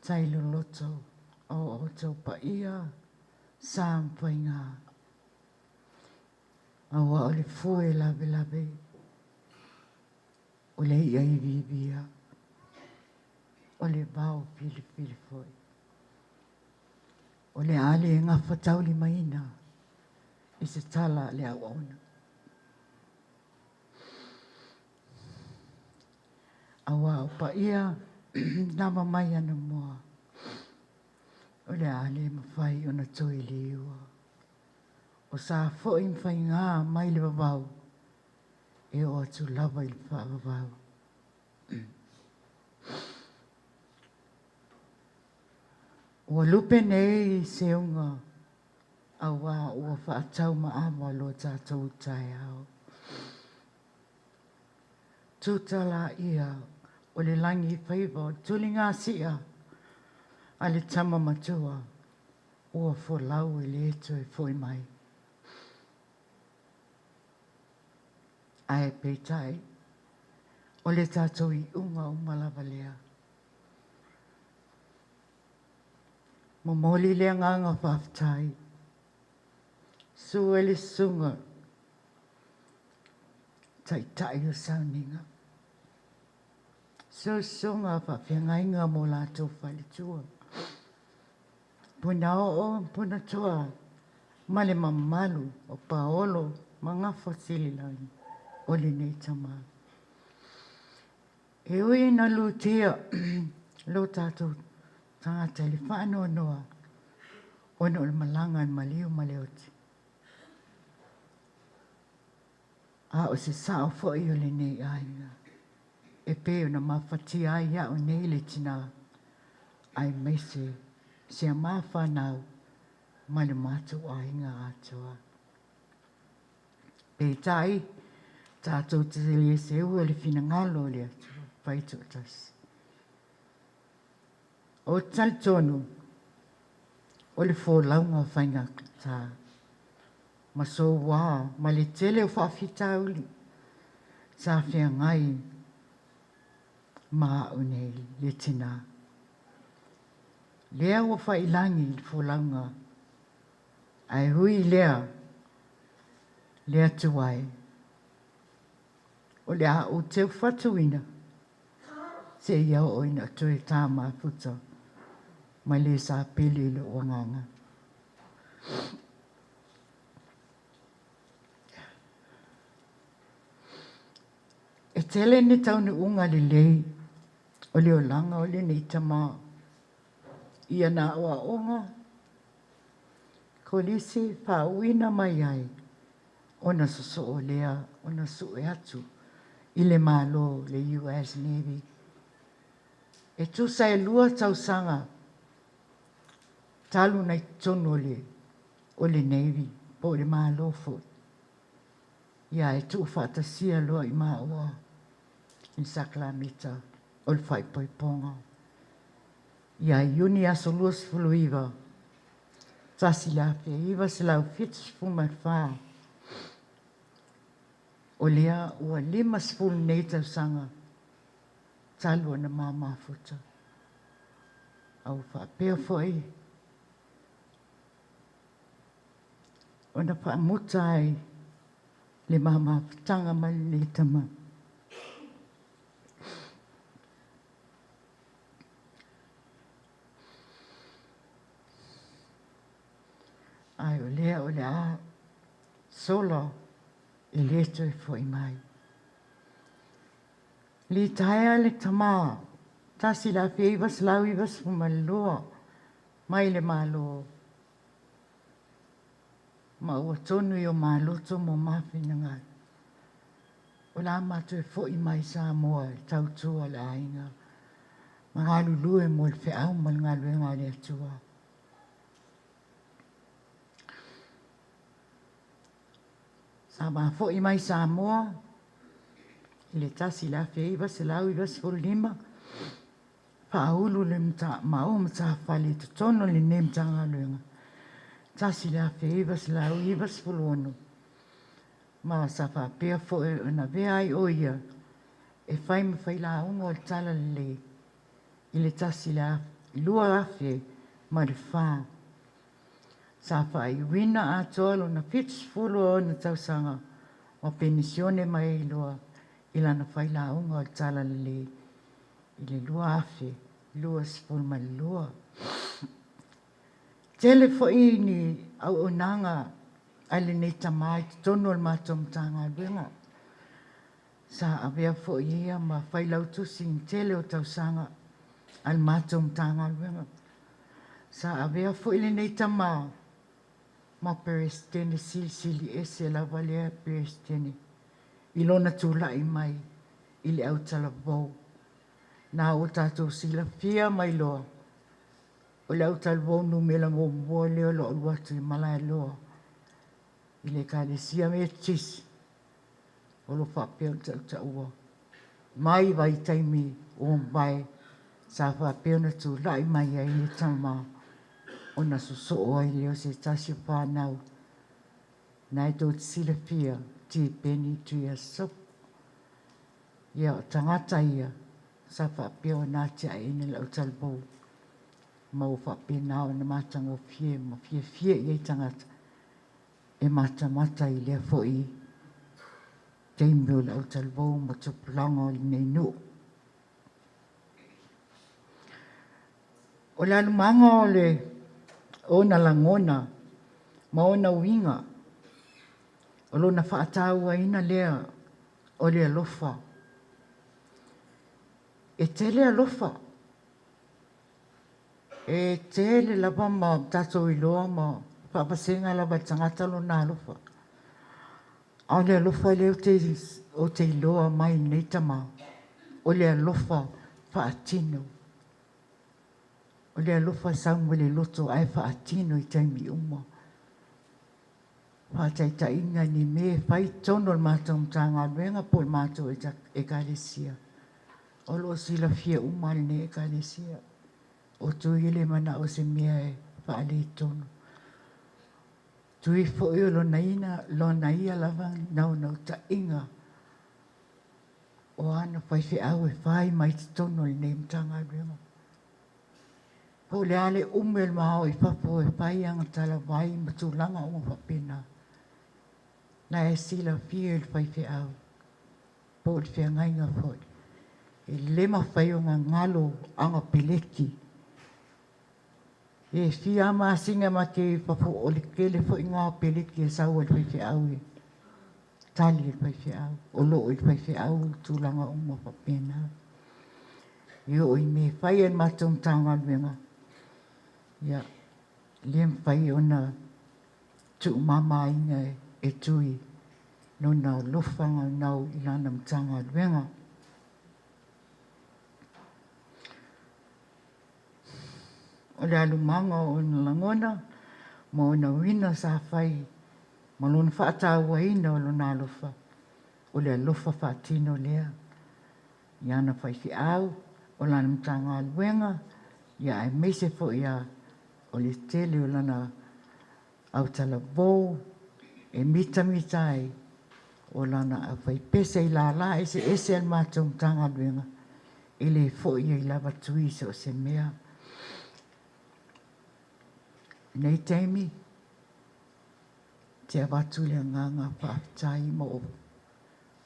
tai loloto o outou paia sa ma faiga. Aua o le fue lavelave o le i'a iviivia, o le vao filifili foi. O le a le gafataulimaina i se tala a le auauna. Aua o paia lava mai anamua, o le a le mafai ona toe liua. O sa foi ma faigā mai le vavau, e oo atu lava i le faavavau. Ua lupe nei seuga auā ua faataumaava lo tatou taeao. Tuta laia o le lagi i faiva o le tuligasia a le tama matua ua folau e le toe foi mai. Ae peitai, o le tatou iuga uma lava lea. Momoli le agaga faafetai. Susu e le susuga taitai o sauniga. Susu susuga faafeagaiga mo latou faletua. Punaoo, Punatoa ma le mamalu o Paolo ma Gafasililagi o lenei tama. E ui ina lutia lo tatou tagata i le faanoanoa ona o le malaga a le maliu ma le oti. A o se sao foi o lenei aiga e pei ona mafatia ai au nei le tinā aemaise si a ma fanau ma le matou aiga atoa. Peitai, tatou te le seua i le finagalo o le Atua fai toatasi. Ou te talitonu o le folauga faigata ma soua ma le tele o faafitauli sa feagai ma au nei le tinā. Lea ua faiilagi le folauga, ae ui i lea, le Atua e, o le a ou teufatuina seia oo ina toe ta mafuta ma le sapele i lou agaga. E tele ni taunuuga lelei o le olaga o lenei tama i ana aoaoga kolisi faauuina mai ai ona sosoo lea ona sue atu i le Malo le US Navy. E tusa e 2 tausaga talu ona i totonu o le Navy po o le Malo foi. Ia e tuufaatasia loa i maua i le sakalamita o le faaipoipoga. Ia Iuni aso 29, 1974, o lea ua 50 nei tausaga talu ona ma mafuta. A ua faapea foi ona faamuta ai le ma mafutaga ma lenei tama. Ae o lea o le a sola e le toe foi mai. Litaea le tama 1992 mai le Malo ma ua tonu i o maloto mo mafinagalo. O le a matou foi mai Samoa e tautua le aiga ma galulue mo le feau ma le galuega a le Atua. Sa mafo'i mai Samoa i le 1995 faaulu le maua matafale i totonu o lenei Matagaluega 1996 ma sa faapea foi ona avea ai o ia e fai ma failauga o le Talalelei i le 2004. Sa faaiuina atoa lona 76 tausaga ma penisione mai ai loa i lana failauga o le Talalelei i le 2022. Tele foi ni auaunaga a lenei tama i totonu o le matou Matagaluega. Sa avea foi ia ma failautusi i le tele o tausaga a le matou Matagaluega. Sa avea foi lenei tama ma Peresetene Silisili Ese lava lea Peresetene i lona tulai mai i le autalavou. Na ua tatou silafia ma iloa o le autalavou numera muamua lea o lo o alu atu i Malaeloa i le Ekalesia Metotisi o lo o faapea ona tautaua mai vaitaimi ua mavae sa faapea ona tulai mai ai le tama ona sosoo ai lea o se tasi o fanau na e tou te silafia Tipeni Tuiasosopo. Ia o tagata ia sa faapea ona atiaeina le autalavou ma ua faapena ona matagofie ma fiafia i ai tagata e matamata i lea foi taimi o le autalavou ma tupulaga o lenei nuu. O le alumaga o le ona lagona ma ona uiga o lona faatauaina lea o le alofa. E tele alofa. E tele lava ma tatou iloa ma faavasega lava e le tagata lona alofa. A o le alofa lea ou te iloa mai lenei tama, o le alofa faatino. O le alofa e sau mai le loto ae faatino i taimi uma. Faataitaiga i ni mea e fai i totonu o le matou Matagaluega po o le matou Ekalesia. O lo o silafia uma e lenei Ekalesia. O Tui e le manao i se mea e faaletonu. Tui foi o lona ia lava naunautaiga o ana faifeau e fai mai totonu o lenei Matagaluega. Po o le a le umi o le ma o i fafo e fai ana talavai ma tulaga uma faapena, na e silafia e le faifeau po o le feagaiga foi. E le mafai ona galo ana peleki. E fia masina ma te i fafo, o le tele foi na o peleki e sau ai le faifeau e tali e le faifeau. O lo o i le faifeau tulaga uma faapena. E oo i mea e fai e le matou Matagaluega, ia, le mafai ona tuumamaina e Tui lona alofa naunau i lana Matagaluega. O le alumaga o ona lagona ma ona uiga sa fai ma lona faatauaina o lona alofa, o le alofa faatino lea i ana faifeau, o lana Matagaluega, ia aemaise foi o le tele o lana autalavou e mitamita ai o lana aufaipese i lala eseese a le matou Matagaluega, e le foi ai lava Tui i so o se mea. Lenei taimi, te avatu le agaga faafetai ma ou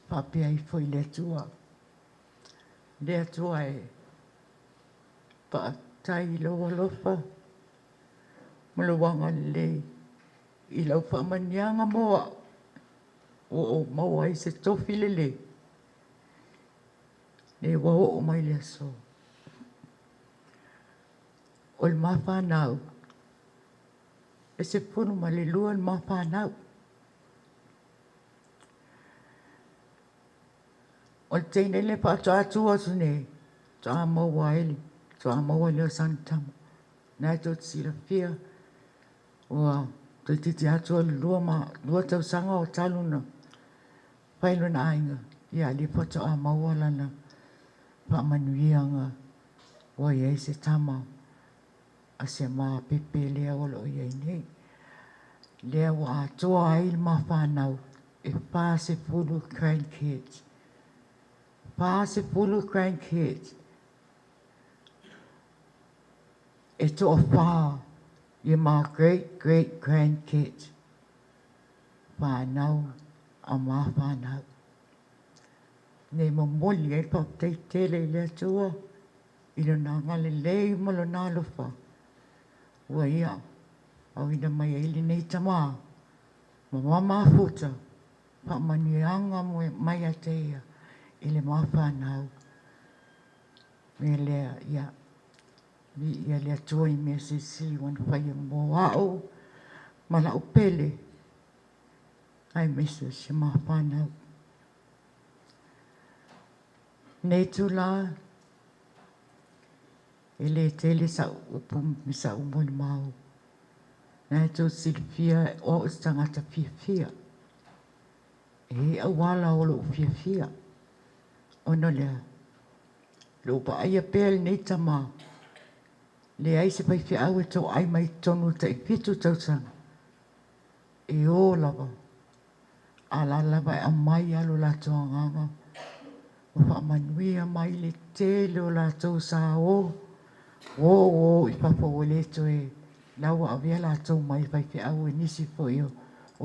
faapea ifo i le Atua. Le Atua e, faafetai i lou alofa ma lou agalelei i lau faamanuiaga mo au, ua ou maua ai se tofi lelei, lea ua oo mai le aso. O le ma fanau, e 12 le ma fanau. O le teine le faatoa tu atu nei, faatoa maua ai le, faatoa maua lea o sana tama. Na e tou te silafia, ua toeitiiti atoa le 2 tausaga o talu ona fai lona aiga, ia a o lea faatoa maua lana faamanuiaga ua i ai se tama a si ama pepe lea o lo o i ai nei. Lea ua atoa ai le ma fanau e 40 grandkids. 40 grandkids. E toafa ia ma great great grandkids. Fanau a ma fanau. Nei momoli ai le faafetai tele i le Atua i lona agalelei ma lona alofa ua ia auina mai ai lenei tama ma ma mafuta faamanuiaga mai ia te ia i le ma fanau. Mea lea, ia, viia le Atua i mea silisili ua na faia mo au ma lau pele aemaise o si ma fanau. Nei itula, e le tele sa'u upu ma sa'u molimau. Na e tou silafia o au o se tagata fiafia. E i ai auala o lo'u fiafia ona o le a? Lou vaaia pea o lenei tama, leai se faifeau e toai mai totonu o le tai 7 tausaga. E o lava, a la lava e aumai lava lo latou agaga ma faamanuia mai le tele o latou sa o, o o i fafo ua le toe la ua avea latou mai faifeau e nisi foi o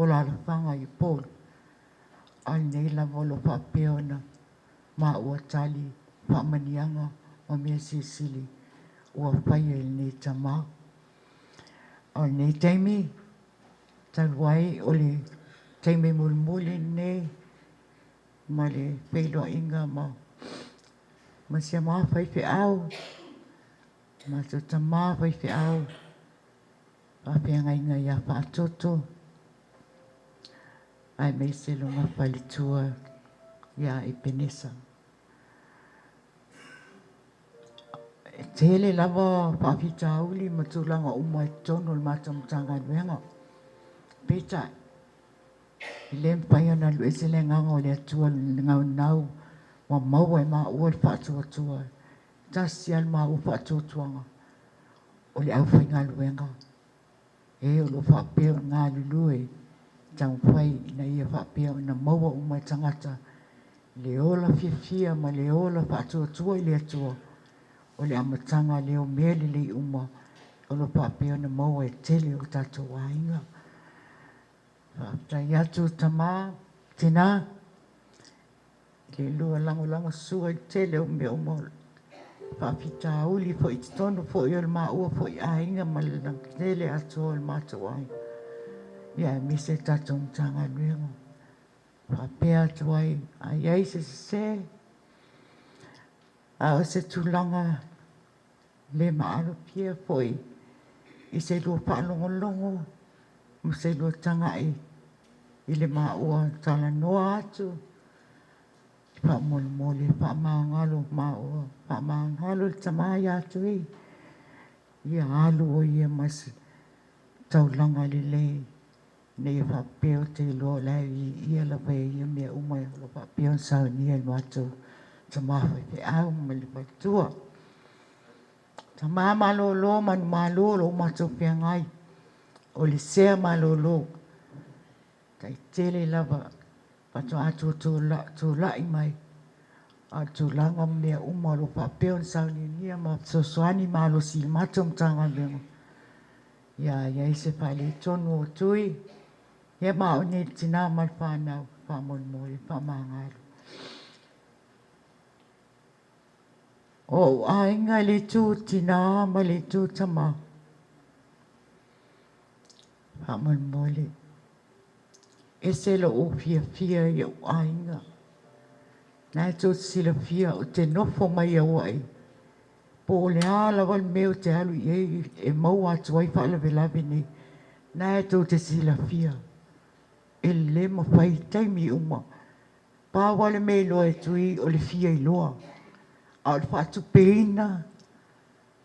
alaalafaga i Upolu. A o lenei lava o lo o faapea ona maua tali faamanuiaga ma mea silisili ua faia i lenei tama. O lenei taimi, talu ai o le taimi mulimuli lenei ma le feiloaiga ma si ama faifeau, matou tama faifeau, faafeagaiga ia Faatoto, aemaise lona faletua ia Epenesa. E tele lava faafitauli ma tulaga uma i totonu o le matou Matagaluega. Peitai, e le mafai ona alu ese le agaga o le Atua i le naunau ua maua e maua le faatuatua. Tasi lava le maua faatuatuaga o le aufaigaluega. E o lo o faapea ona galulue taumafai ina ia faapea ona maua uma e tagata le ola fiafia ma le ola faatuatua i le Atua. O le amataga lea o mea lelei uma o lo o faapea ona maua e tele o tatou aiga. Faafetai atu tama, tina, i le lua lagolagosua i le tele o mea uma faafitauli foi i totonu foi o le maua foi aiga ma le tele atoa o le matou aiga. Ia aemaise le tatou Matagaluega. Faapea atu ai, a i ai se sese, a o se tulaga le maalofia foi i se lua faalogologo ma se lua tagai i le maua talanoa atu, faamolemole faamagalo maua, faamagalo le tama ia Tui, ia alu o ia ma se taulaga lelei, ina ia faapea ou te iloa o la e viia lava e ia mea uma o lo o faapea ona saunia e le matou tama faifeau ma le faletua. Tama malolo manumalo o lo o matou feagai, o le sea malolo, taitele lava faatoa tulai mai, a o le tulaga ma mea uma o lo o faapea ona sauniunia ma fesoasoani malosi i le matou Matagaluega. Ia i ai se faaletonu o Tui, ia ma au nei le tinā ma le fanau, faamolemole, faamagalo. O ou aiga i le itu tinā ma le itu tamā, faamolemole, ese lou fiafia i ou aiga. Na e tou te silafia ou te nofo mai Auai, po o le a lava le mea ou te alu i ai e maua atu ai faalavelave nei, na e tou te silafia, e le mafai i taimi uma. Pau lava le mea e iloa e Tui o le fia iloa, a o le faatupeina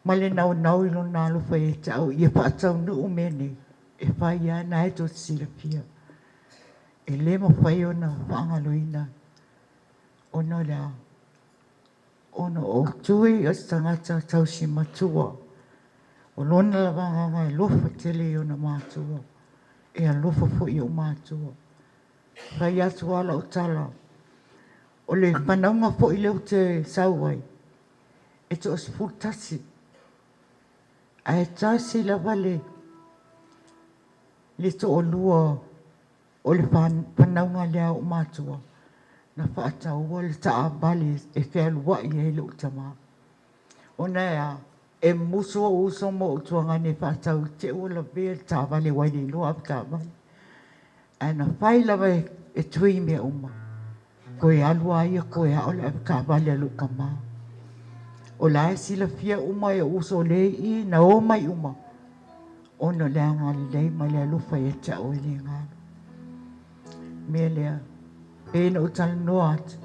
ma le naunau i lona alofa ia te au ia faataunuu mea nei, e fai lava, na e tou te silafia. E le mafai ona faagaloina ona o le a? Ona o Tui o se tagata tausi matua. O lona lava agaga e alofa tele i ona matua. E alofa foi i ou matua. Fai atu lava lau tala, o le fanauga foi lea ou te sau ai, e toa-11, ae tasi lava le toalua o le fanauga lea a ou matua na faataua le taavale e fealuai ai lou tama. Ona e a? E musu ou uso ma ou tuagane e faatau i te i ua lavea le taavale aua e le iloa avetaavale. Ae na fai lava e Tui mea uma. Toe alu lava ia toe ao le avetaavale a lou tama. O la e silafia uma e ou uso o lea e i i na o mai uma ona o le agalelei ma le alofa ia te au e le galo. Mea lea, pei ona ou talanoa atu,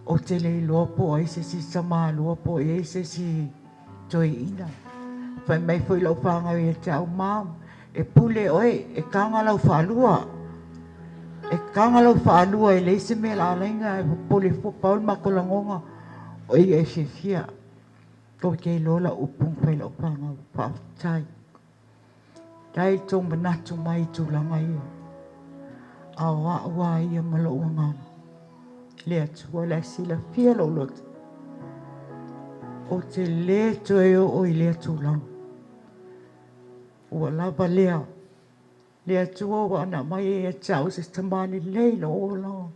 ou te le iloa po o ai se isi tamaloa po o i ai se isi toeaina. Fai mai foi lau fanau ia te au, Mom, e pule oe, e taga lau faalua. E taga lau faalua e leai se mea o le a ala ai ona e popole fua. Pau le matou lagona, o ia e fiafia. Ou te iloa lau upu na fai i lau fanau, faafetai. Faafetai i le tou manatu mai i tulaga ia. A o au lava ia ma lou agaga, le Atua o la e silafia lou loto, ou te le toe oo i lea tulaga. Ua lava lea. Le Atua ua ana aumai ai ia te au se tama lelei lou olaga.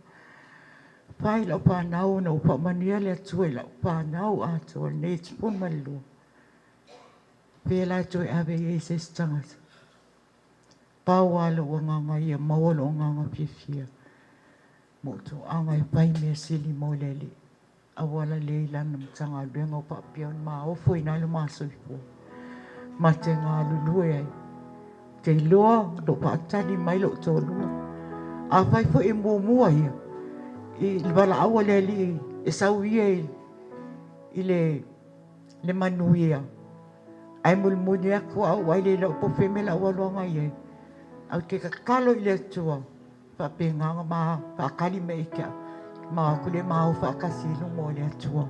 Fai lau fanau ona ua faamanuia le Atua i lau fanau atoa lenei 12. Pea la e toe ave i ai se isi tagata. Pau lava lou agaga ia maua lou agaga fiafia ma ou toaga e fai mea sili mo le Alii. Auala lea i lana Matagaluega o faapea ona maofo i ina le ma soifua ma te galulue ai. Ou te iloa o lo o faatali mai lou toalua. Afai foi e muamua ia i le valaau a le Alii e sau ia i le manuia, ae mulimuli atu au ai le iloa po o fea le mea o le a ou alu agai i ai. Ae ou te tatalo i le Atua faapena ona ma faatali mai ia te au, ma o atu lea ma o faatasi i luma o le Atua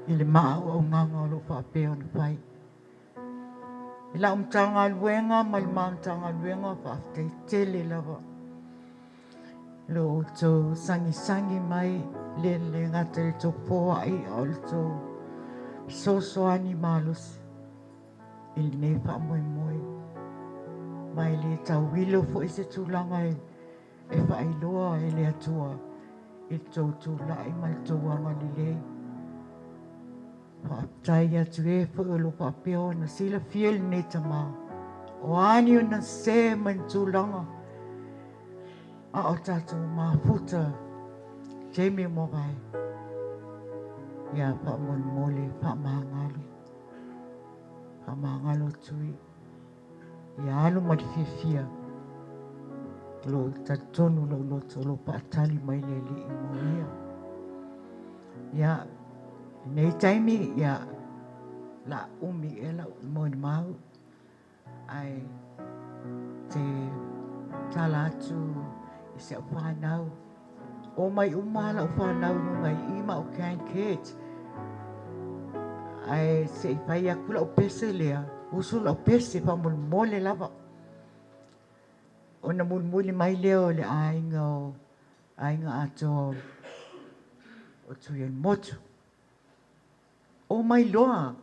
i le ma auaunaga o lo o faapea ona fai. I lau Matagaluega ma le ma Matagaluega, faafetai tele lava lo outou sagisagi mai, le le gata i le tou foai a o le tou fesoasoani malosi i lenei faamoemoe. Ma e le tauilo foi se tulaga e faailoa e le Atua i le tou tulai ma le tou agalelei. Faafetai atu e foi o lo o faapea ona silafia lenei tama, o a ni ona sē ma ni tulaga, a o tatou mafuta taimi ua mavae, ia faamolemole faamagalo, faamagalo Tui, ia alu ma le fiafia, o lo o talitonu lou loto o lo o faatali mai le Alii mo ia. Ia, lenei taimi, ia, la umi ea lau molimau, ae te tala atu i si au fanau. O mai uma lau fanau i luga i i ma au grandkids. Ae se i fai atu lau pese lea, usu lau pese faamolemole lava. Ona mulimuli mai lea o le aiga o aiga atoa o Tuiolemotu. O mai loa.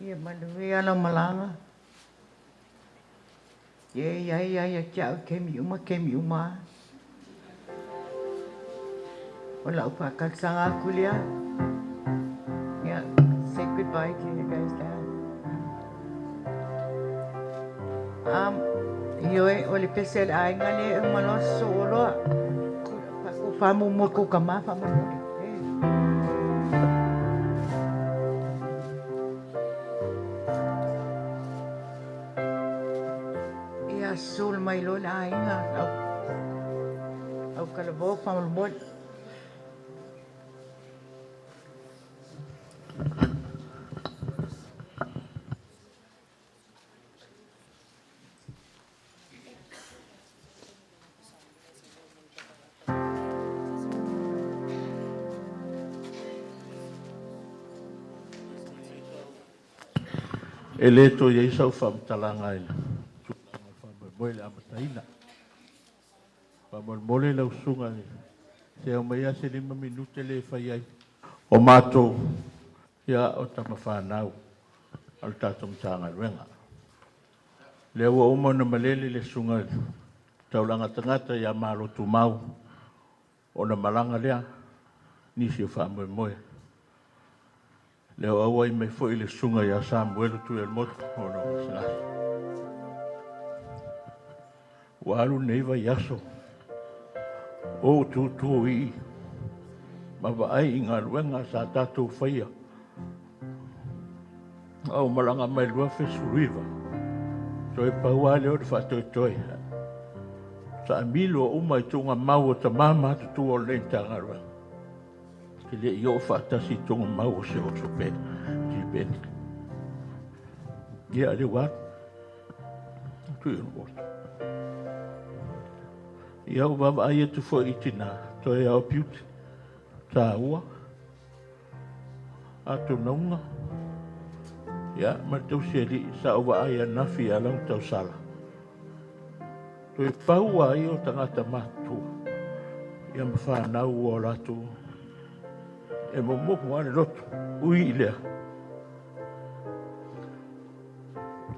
Ia manuia lau malaga. Ia e i ai lava ia te au i taimi uma taimi uma lava. O lau faatalosaga atu lea. Ia, say goodbye to you guys now. Ioe, o le pese a le aiga lea e uma loa sosoo loa. Faamuamua kou tama faamolemole. Ia sul mai loa le aiga au talavou faamolemole. E le toe i ai sau faamatalaga i le tulaga o le faamoemoe i le amataina. Faamolemole lau susuga se aumai lava se 5 minute lea e fai ai. O matou, ia o tamafanau a le tatou Matagaluega. Lea ua uma ona malele le susuga i le taulaga tagata ia Malotumau ona malaga lea nisi o faamoemoe. Lea ua auai mai foi le susuga ia Samuelu Tuiolemotu ona o gasegase. Ua alu lenei vaiaso o ou tutu i ma vaai i galuega sa tatou faia. A ou malaga mai le 2019, toe pau lava lea o le faatoetoe. Taamilo uma i tuugamau o tama matutua o lenei Matagaluega. E le i oo faatasi i tuugamau o si ou uso Tipeni. Ia, lea ua alu. Tui o le motu. Ia, ua vaavaai atu foi i tina, toe lava o Beauty, taua, atonauga, ia, ma le tausialii sa ou vaai ananafi ia Lauga Tausala. Toe pau lava ia o tagata matutua, ia ma fanau ua o latou e momomo lava le loto, ui i lea.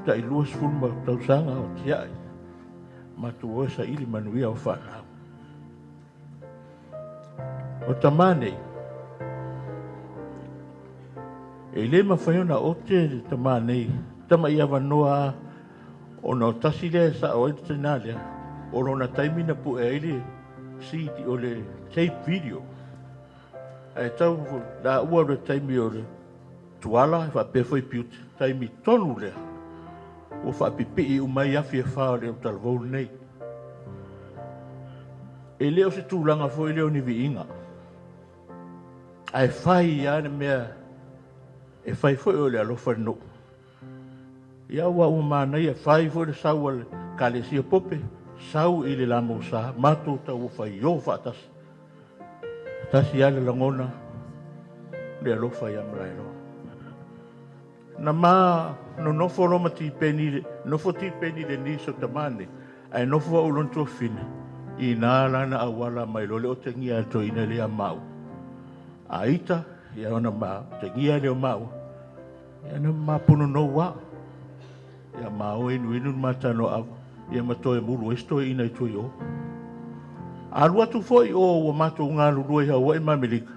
Tai 20 ma tausaga o tiai, matou o e saili manuia o fanau. O tamā nei, e le mafai ona ote le tamā nei, tama i avanoa ona o tasi lea e sao ai le tina lea, o lona taimi na pue ai le CD o le tape video. Ae tau la ua le taimi o le tuala, e faapea foi Beauty, taimi tonu lea, ua faapipii uma ai afi e fa o le talavou lenei. E le o se tulaga foi lea o ni viiga. Ae fai lava le mea e fai foi o le alofa i le nuu. Ia ua manaia, fai foi le sau a le Ekalesia Pope, sau i le lamosa, matou tau faio faatasi. Tasi lava le lagona, le alofa ia Malaeloa. Na ma nonofo loa ma Tipeni, nofo Tipeni i le niso tamā nei, ae nofo au lona tuafafine, i nā lana auala mai loa le otegia e toeaina lea mau. A ita, ia ona ma otegia lea o maua, ia na mapunonou lava. Ia ma o inu inu le matano ava, ia ma toe mulu ai se toeaina i tua i o. Alu atu foi o ua matou galulue i Hawaii ma Amerika,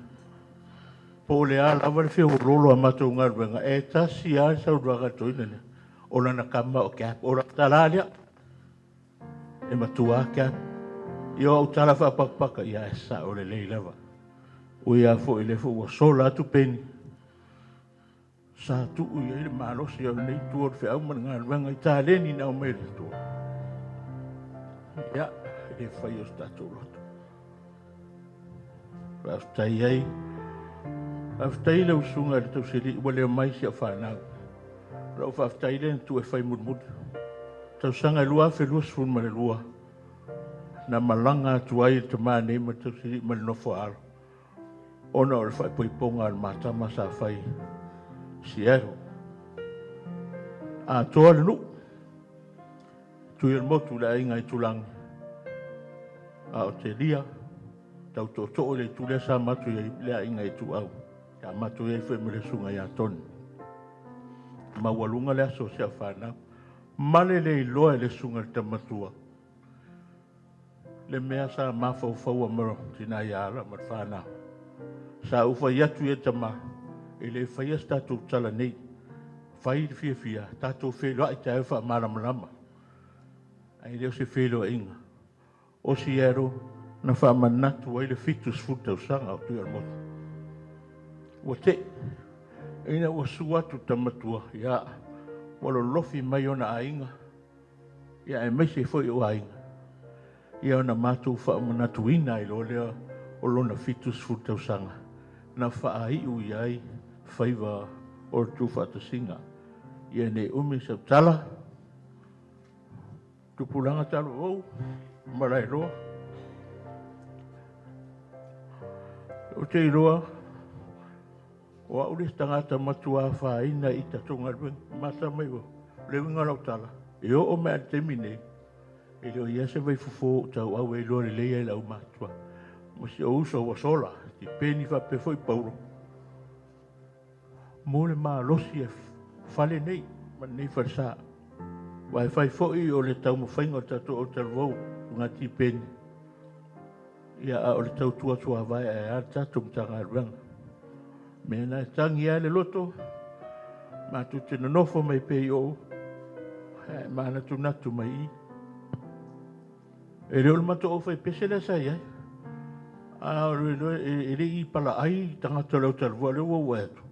po o le a lava le feololo a matou galuega, e tasi lava le saunoaga a le toeaina lea, o lana kama o Cap, o lana tala lea, e matua Cap. Ia o au tala faapakapaka, ia e sao lelei lava. Ui a foi le foi ua sola atu peni, sa tuu i ai le malosi o lenei itu o le feau ma le galuega i taleni na aumai e le Atua. Ia, e le fai o se tatou loto. Faafetai ai. Faafetai lau susuga i le tausialii ua leo mai si au fanau. Lau faafetai lea na tuu e fai mulimuli. Tausaga e 2022, na malaga atu ai le tamā nei ma le tausialii ma le nofo a alo, ona o le faaipoipoga a le matama sa fai i Seattle. Atoa le nuu, tui o le motu le aiga i Tulagi, a o Telia, tau tootoo i le itu lea sa matou i ai le aiga Ituau. Ia matou i ai foi ma le susuga ia Toni. Maualuga le aso o si au fanau. Ma le le iloa e le susuga i le Tamatua le mea sa mafaufaua ma tina ia ala ma le fanau. Sa ou fai atu i e tama, e le faia se tatou tala nei. Fai le fiafia, tatou feiloai taeao faamalamalama. Ae le o se feiloaiga. O Seattle na faamanatu ai le 70 tausaga o Tuialemotu. Ua te, ina ua su atu tamatua, ia, ua lolofi mai ona aiga, ia e maise foi o aiga, ia ona matou faamanatuina ai loa lea o lona 70 tausaga, na faaiu i ai faiva o le tuufaatasiga. Ia nei umi sau tala, tupulaga talavou, malaeloa. Ou te iloa, o au le isi tagata matua afaina i tatou galuega. Mata mai ua, le uiga o lau tala, e oo mai lava i le taimi nei, e le o i ai se vaifofo o tauau e iloa lelei ai le aumatua. Ma si ou uso ua sola, Tipeni faapea foi Paulo, mo le malosi e fale nei, ma lenei falesa. Ua e fai foi o le taumafaiga o le tatou autalavou ngā Tipeni, ia a o le tautua tuavae ae a le tatou Matagaluega. Mea na e tagi ai le loto, matou te nonofo mai pea i o, e manatunatu mai i. E le o le matou au faipese lea sa i ai. A o le iloa e le i palaai tagata o le autalavou, lea ua ou vaai atu,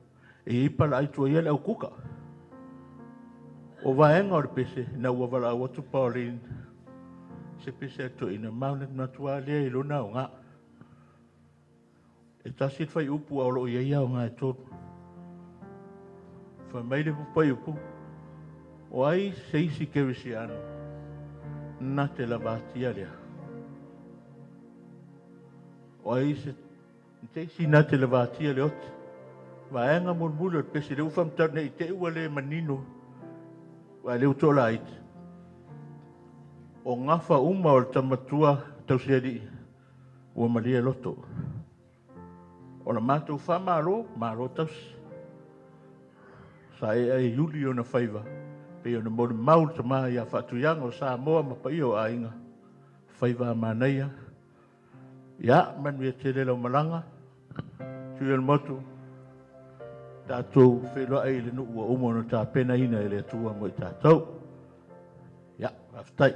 e i ai palaai tuai le au kuka. O vaega o le pese, ina ua valaau atu Pauline, se pese a toeaina, manatunatu lava lea i lona aoga. E tasi le fuaiupu a o lo o i ai aoga e tolu. Fai mai le fuaiupu, o ai se isi kerisiano na te lavatia lea? O ai se isi na te lavatia le ote? Vaega mulimuli o le pese, lea ua faamatala nei te i ua le manino, aua o lea ua toalaiti. O gafa uma o le tamatua tausialii ua malie loto. O le matou faamalo, malo tausi. Sa e ai iuli ona faiva, pei ona molimau le tama ia Faatuiaga o Samoa ma paia o aiga, faiva a manaia. Ia, manuia tele lau malaga, Tuialemotu, tatou feiloai i le nuu ua uma ona tapenaina e le Atua mo i tatou. Ia, faafetai.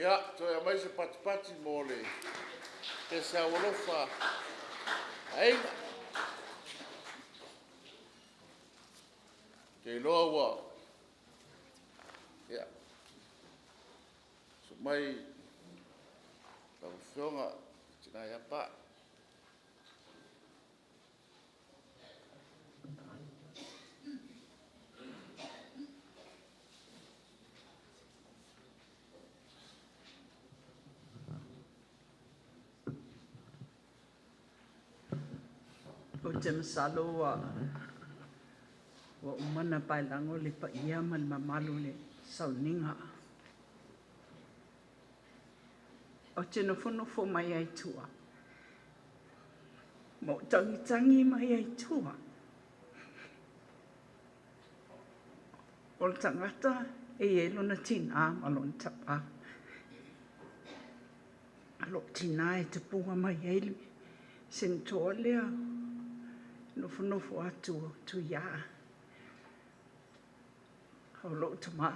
Ia, toe aumai se patipati mo le pese aualofa a Aiga. Ou te iloa ua… Ia, susu mai lau Afioga le tina ia Paa. Ou te masalo ua uma ona paelago le paia ma le mamalu o le sauniga. Ou te nofonofo mai ai i tua ma ou tagitagi mai ai i tua. O le tagata e i ai lona tinā ma lona tamā. A o lou tinā e tapua mai ai le senetoa lea, nofonofo atu o Tuia. O lou tamā,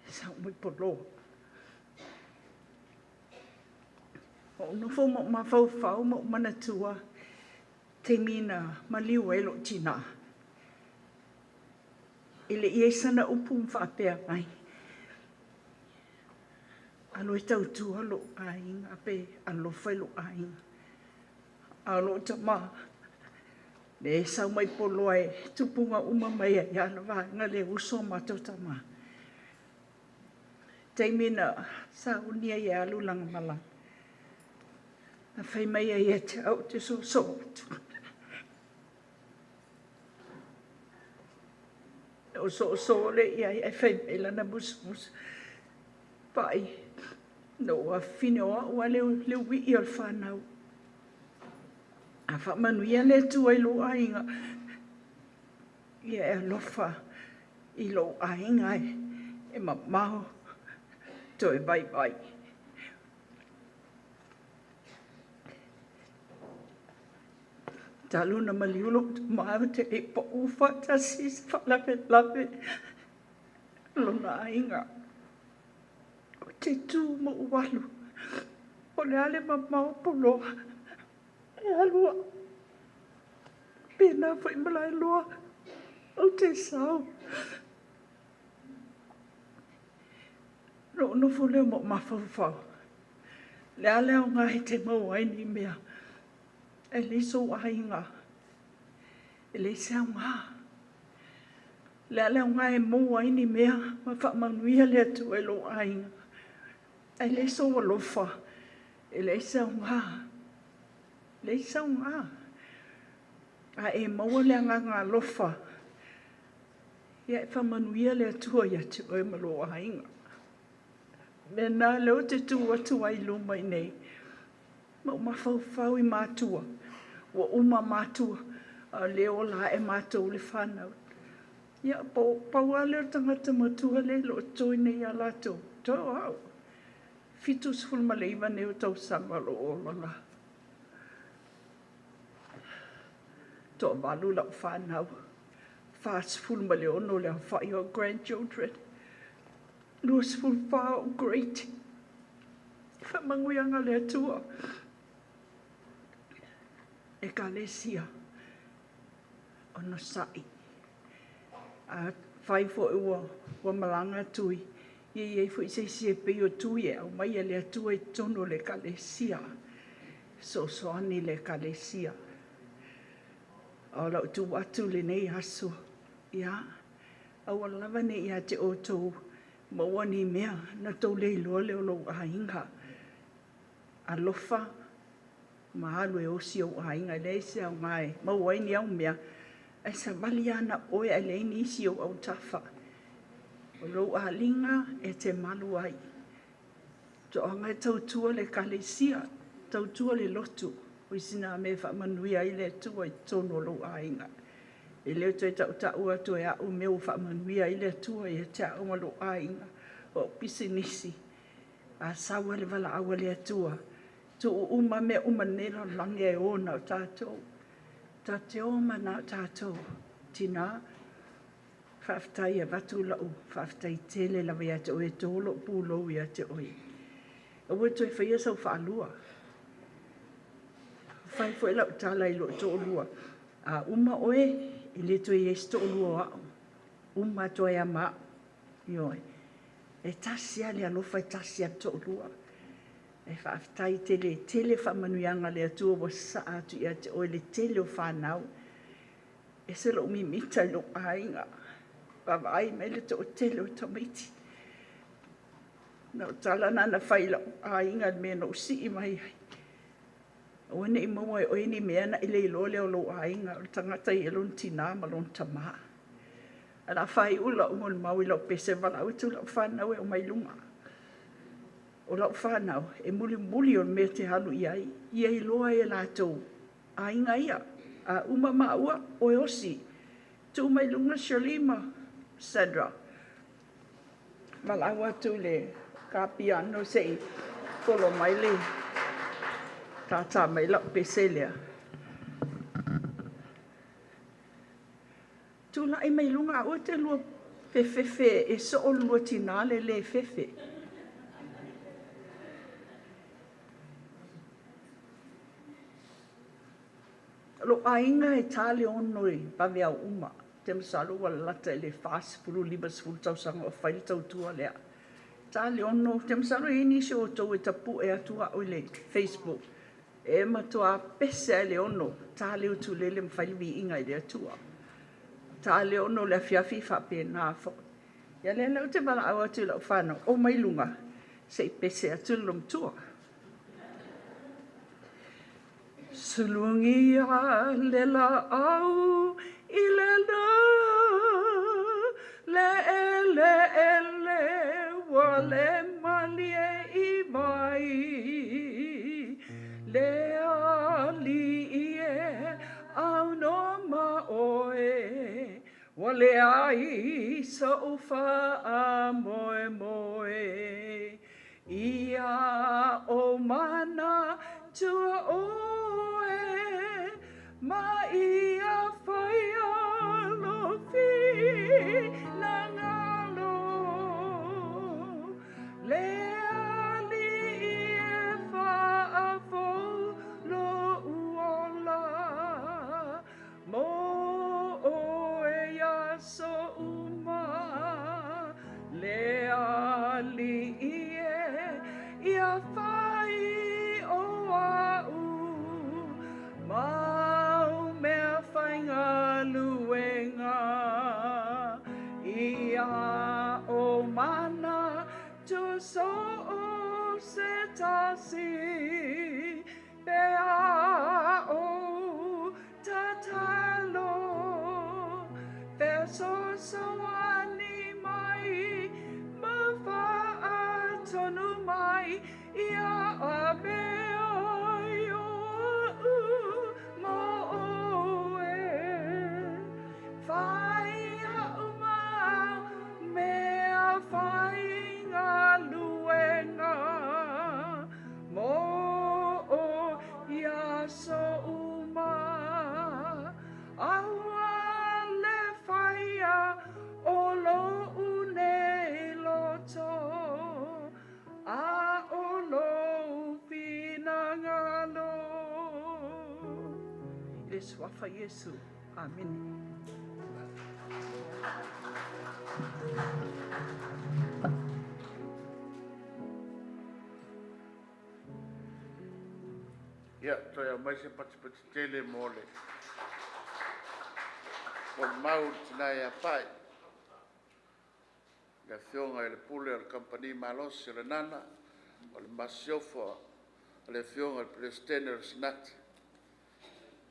e sau mai poloa. Ou nofo ma ou mafaufau ma ou manatua taimi na maliu ai lou tinā. E le i i ai sana upu ma faapea mai, alo e tautua lou aiga pe alofa i lou aiga. A o lou tamā, lea e sau mai poloa e tupuga uma mai ai lava le vaega lea e uso a matou tamā. Taimi na sauni ai e alu lana malaga, na fai mai ai ia te au ou te soso atu. Na ou soso lea i ai ae fai mai lana musumusu, Pai, na ou afafine o au lava le uii o le fanau. A faamanuia le Atua i lou aiga, ia e alofa i lou aiga e mamao toe vaivai. Talu ona maliu lou tama ou te le i pau faatasi i se faalavelave lona aiga. Ou te tu ma ou alu, po o le a le mamao poloa, e alu au. Pēnā foi Malaeloa, ou te sau. Ona ou nofo lea ma ou mafaufau, le a le aoga e te maua ai ni mea, ae leai sou aiga, e leai se aoga. Le a le aoga e maua ai ni mea ma faamanuia le Atua i lou aiga, ae leai sou alofa, e leai se aoga, leai se aoga. A e maua le agaga alofa, ia e faamanuia le Atua ia te oe ma lou aiga. O le mea lena lea ou te tu atu ai i luma i nei. Ma ou mafaufau i matua, ua uma matua, a o lea e ola ae matou le fanau. Ia, pau lava lea o le tagata matua lea e le o totoe nei ia latou, toe o au. 79 nei o tausaga o lou olaga. Toavalu lau fanau, 46 le aofai o grandchildren, 24 o great. Faamanuiaga a le Atua. Ekalesia, onosai. Afai foi ua malaga Tui, ia i ai foi se isi e pei o Tui e aumai e le Atua i totonu o le Ekalesia, fesoasoani i le Ekalesia. O lau tu atu lenei aso, ia, aua lava ne i ia te outou maua ni mea na tou le iloa lea o lou aiga. Alofa ma alu e osi ou aiga, e leai se aoga e maua ai ni au mea, ae savali lava na o oe ae leai nisi i ou autafa. O lou aliga e te malu ai. Toaga e tautua le Ekalesia, tautua le lotu, o isi na mea e faamanuia ai le Atua i totonu o lou aiga. E le toe tautau atu e au mea ua faamanuia ai le Atua ia te au ma lou aiga, o au pisinisi, a sau lava le valaau a le Atua, tuu uma mea uma i lenei lalolagi ae o na o tatou. Tatou te o ma na o tatou. Tina, faafetai e avatu lau faafetai tele lava ia te oe e to lou pulou ia te oe. Aua e toe faia sau faalua. Fai foi lau tala i lou toalua, a uma oe, e le toe i ai se toalua o au. Uma atu ai lava ma au. Ioe. E tasi lava le alofa, e tasi lava le toalua. E faafetai tele, tele faamanuiaga a le Atua ua sasaa atu ia te oe le tele o fanau. Ese lou mimita i lou aiga. Vaavaai mai le toatele o tamaiti. Na o tala na na fai i lau aiga i le mea na ou sii mai ai. Aua ne i maua e oe ni mea na e le iloa lea o lou aiga, o le tagata e i ai lona tinā ma lona tamā. Ae o le a faaiu lau molimau i lau pese, valaau atu lau fanau e omai i luga. O lau fanau, e mulimuli o le mea e te alu i ai, ia iloa ai e latou aiga ia. A uma maua, oe osi. Tuu mai luga Shirley ma Sandra. Valaau atu le kapiano se i polo mai le tātā mai lau pese lea. Tulai mai luga, aua te lua fefefe e soo le lua tinā le lē fefe. Lou aiga e ta le 6 i vaveao uma. Te masalo ua lalata i le 40, 50 tausaga o fai le tautua lea. Ta le 6, te masalo e i ai nisi o outou e tapue atu au i le Facebook. E matua pese ai le 6, ta le utulele ma fai le viiga i le Atua. Ta le 6 le afiafi faapena foi. Ia lea lea ou te valaau atu i lau fanau, o mai luga, se i pese atu le loomatua. Sulugia le laau i le le eleele ua le malie i vai. Le alii e au no ma oe, ua leai so'u faamoemoe. Ia o mana tua oe, ma ia whaia lo finagalo. Le alii e faafou lo'u ola, mo oe ia aso uma. Le alii e ia fai o a'u mau mea faigaluega. Ia o mana tua soo se tasi, pe a o tatalo. Fesoasoani mai ma faatonu mai ia ave ai le Suafa Iesu. Amene. Ia, toe aumai se patipati tele mo le molimau i le tina ia Pai, le Afioga i le Pule o le Kamupani malosi o le Nana, o le Masiofo a le Afioga i le Peresetene o le Senate.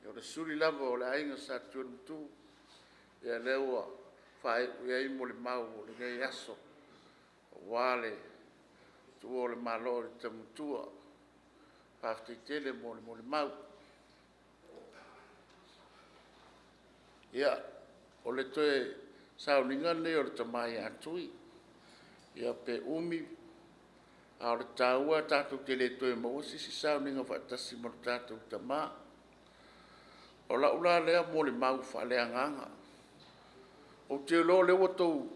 O le suli lava o le Aiga Sa Tuiolemutu, ia lea ua faaiu i ai molimau o lenei aso aua le tuua o le Malo e le tama matua. Faafetai tele mo le molimau. Ia, o le toe sauniga lenei o le tama ia Tui. Ia pe umi, a o le taua tatou te le toe maua se isi sauniga faatasi ma le tatou tama. O lau la lea molimau faaleagaga. Ou te iloa o lea ua outou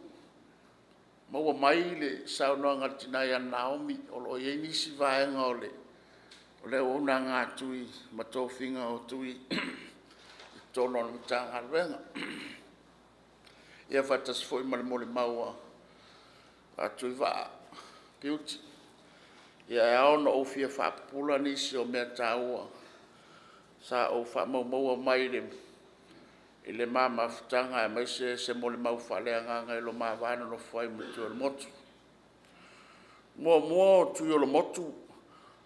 maua mai le saunoaga a le tina ia Naomi, o lo o i ai nisi vaega o le auaunaga a Tui ma tofiga o Tui i totonu o le Matagaluega. Ia faatasi foi ma le molimau a Tuivaa Piuti. Ia e ao ona ou fia faapupula nisi o mea taua sa ou faamaumauina mai i le ma mafutaga aemaise se molimau faaleagaga i lo ma va nonofo ai ma Tuiolemotu. Muamua o Tuiolemotu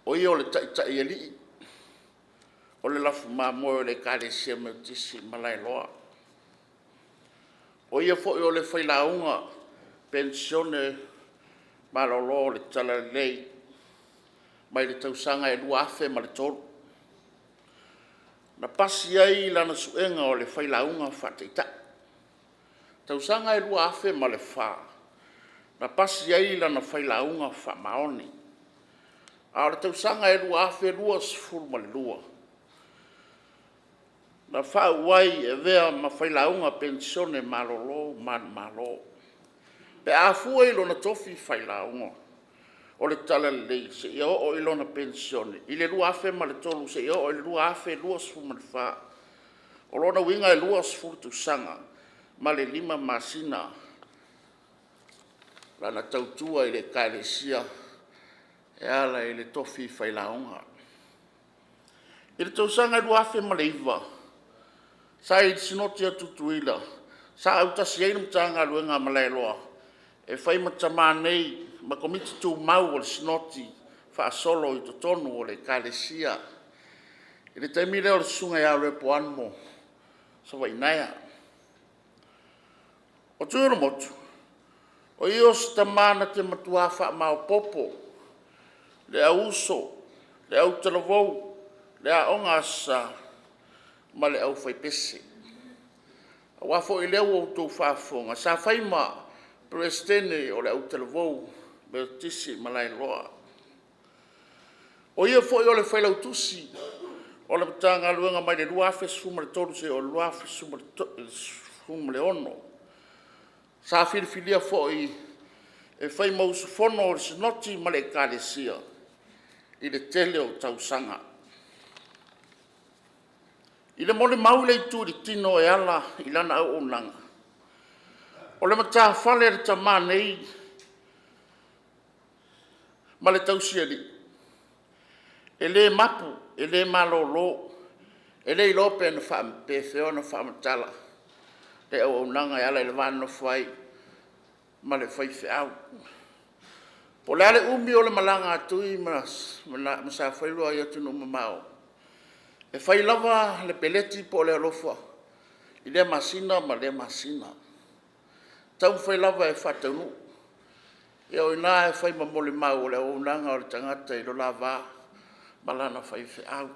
o ia o le Taitaialii o le lafu mamoe o le Ekalesia Metotisi i Malaeloa. O ia foi o le failauga penisione malolo o le Talalelei mai le tausaga e 2003. Na pasi ai lana suega o le failauga faataitai. Tausaga e 2004, na pasi ai lana failauga faamaoni. A o le tausaga e 2022, na faauu ai e avea ma failauga penisione malolo manumalo, pe a fua i lona tofi failauga o le Talalelei seia oo i lona penisione i le 2003 seia oo i le 2024. O lona uiga e 20 tausaga ma le 5 masina lana tautua i le Ekalesia e ala i le tofi failauga. I le tausaga e 2009 sa i ai i le Sinoti a Tutuila, sa autasi ai le Matagaluega a Malaeloa e fai ma tama nei ma Komiti Tumau o le Sinoti faasolo i totonu o le Ekalesia. I le taimi lea o le Susuga ia Reupo Anamo Savaiinaea. O Tuiolemotu, o ia o se tama na te matua faamaopoopo le au uso, le autalavou, le Aoga Aso Sa ma le aufaipese. Aua foi o lea ua outou faafofoga, sa fai ma Peresetene o le Autalavou Metotisi i Malaeloa. O ia foi o le Failautusi o le Matagaluega mai le 2013 seia oo i le 2016. Sa filifilia foi e fai ma usufono o le Sinoti ma le Ekalesia i le tele o tausaga. I le molimau i le itu i le tino e ala i lana auaunaga, o le matafale a le tama nei ma le tausialii, e le mapu, e le malolo, e le iloa pe na faapefea ona faamatala le auaunaga e ala i le va nonofo ai ma le faifeau. Po o le a le umi o le malaga a Tui ma Safoiloa i atunuu mamao, e fai lava le peleti po o le alofa i lea masina ma lea masina, e taumafai lava e faataunuu. Ia o i ina e fai ma molimau o le auaunaga a le tagata i lo la va ma lana faifeau.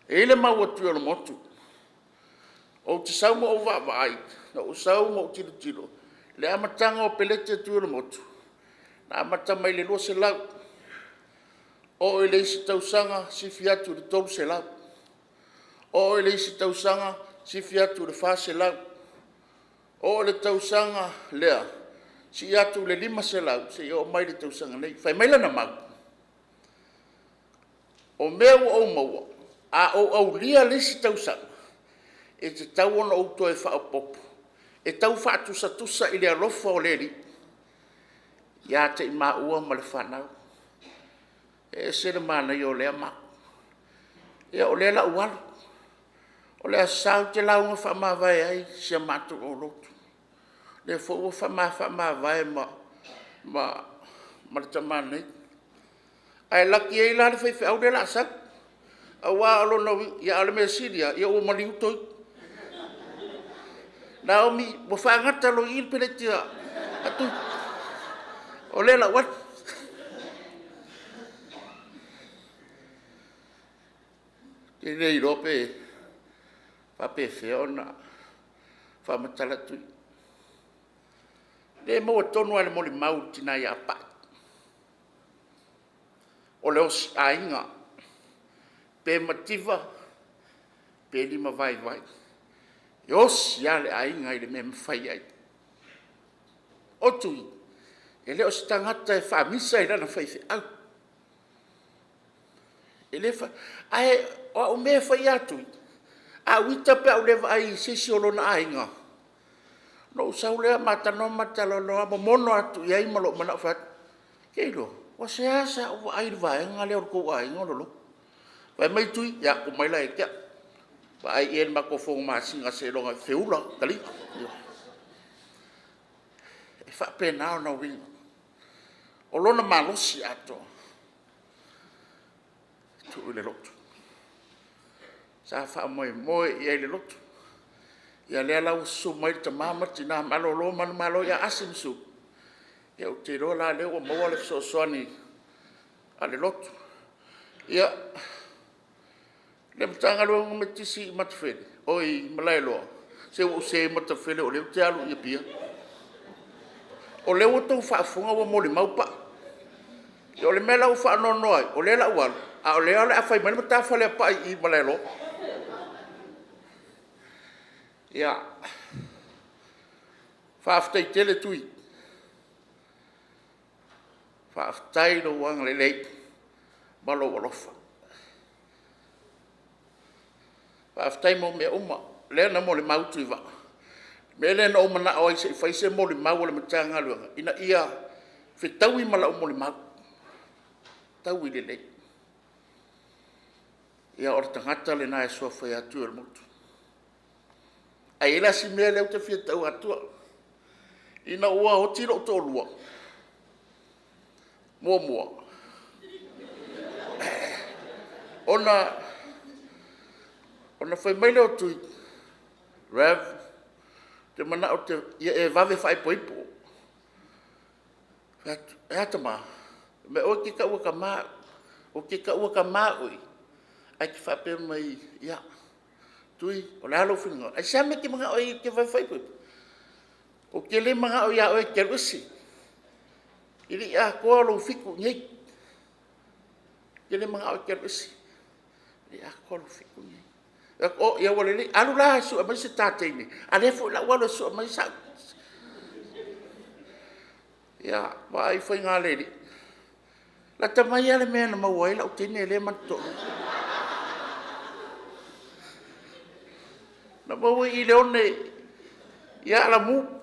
E i ai le mau a Tuiolemotu, ou te sau ma ou vaavaai, na ou sau ma ou tilotilo i le amataga o peleti a Tuiolemotu, na amata mai le $200, oo i le isi tausaga sifi atu i le $300, oo i le isi tausaga sifi atu i le $400, oo i le tausaga lea sii atu i le $500 seia oo mai i le tausaga nei. Fai mai lana mau, o mea ua ou maua, a ou aulia le isi tausaga, E tatau ona ou toe faaopoopo e tau faatusatusa i le alofa o le Alii ia te i maua ma le fanau. E ese le manaia o lea mau. Ia o lea o le a ou alu, o le Aso Sa ou te lauga faamavae ai i si a matou aulotu. O lea foi ua ma faamavae ma le tama nei. Ae laki ai la le faifeau lea o le a sau, aua o lona uiga, a o le mea sili lava, ia ua maliu Toeaina. Naomi, ua faagata loa i i le peletia a Tui, o lea o le a ou alu. Ou te le iloa pe faapefea ona faamatala Tui. O lea e maua tonu lava i le molimau a le tina ia Pai, o le osi aiga, pe mativa pe limavaivai, e osi lava le aiga i le mea e mafai ai. O Tui, e le o se tagata e faamisa i lana faifeau. Ae o au mea e fai ia Tui, a ou ita pe a ou le vaai i se isi o lona aiga, ona ou sau lea ma talanoa ma talanoa momono atu i ai ma lou manao, ou fai atu, e te iloa, ua seasea ou vaai i le vaega lea o le tou aiga o loloto. Fai mai Tui, ia tuu mai la ia te au, vaai i ai i le matou fono masina seiloga e feula taliga. E faapena ona uiga, o lona malosi atoa, e tuu i le lotu. Sa faamoemoe i ai i le lotu. Ia lea la ua susu mai le tama ma le tina malolo manumalo ia Asi ma Sulu, ia ou te iloa la o lea ua maua le fesoasoani a le lotu. Ia, le Matagaluega o Metotisi i Malaeloa, se ua ou seei i Matafele o lea ou te alu i Apia. O lea ua outou faafofoga ua molimau Pau. O le mea la ua faanoanoa ai, o lea o le a ou alu, a o lea o le a fai mai le matafale a Pai i Malaeloa. Ia, faafetai tele Tui, faafetai i lou agalelei ma lou alofa. Faafetai mo mea uma lea na molimau Tuivaa. O le mea lea na ou manao ai se i fai se molimau a le Matagaluega ina ia fetaui ma lau molimau, fetaui lelei. Ia o le tagata lena e suafa ai Tuiolemotu. Ae i ai la si mea lea ou te fia tau atua, ina ua oti lou toalua, muamua ona fai mai lea o Tui, “Rev, ou te manao ia e vave faaipoipo.” Ou fai atu, ae a tama? Fai mai, aua e te taua tama au, ou te taua tama oe, ae te faapea mai, ‘Ia, Tui o le a lou finagalo?’ Aisea le mea e te manao ai ou te vave faaipoipo?” Ou te le manao ia oe e te alu ese, e le i atoa lou 7 i inei. Ou te le manao e te alu ese, e le i atoa lou 7 i inei. Ou fai atu, oh ia ua lelei, alu la e sue mai se ta teine, a o lea foi o le a ou alu e sue mai sau. Ia, vaai faiga a le Alii. Lata mai lava le mea na maua ai lou teine lea ma te toalua. Na maua i le one i Alamu.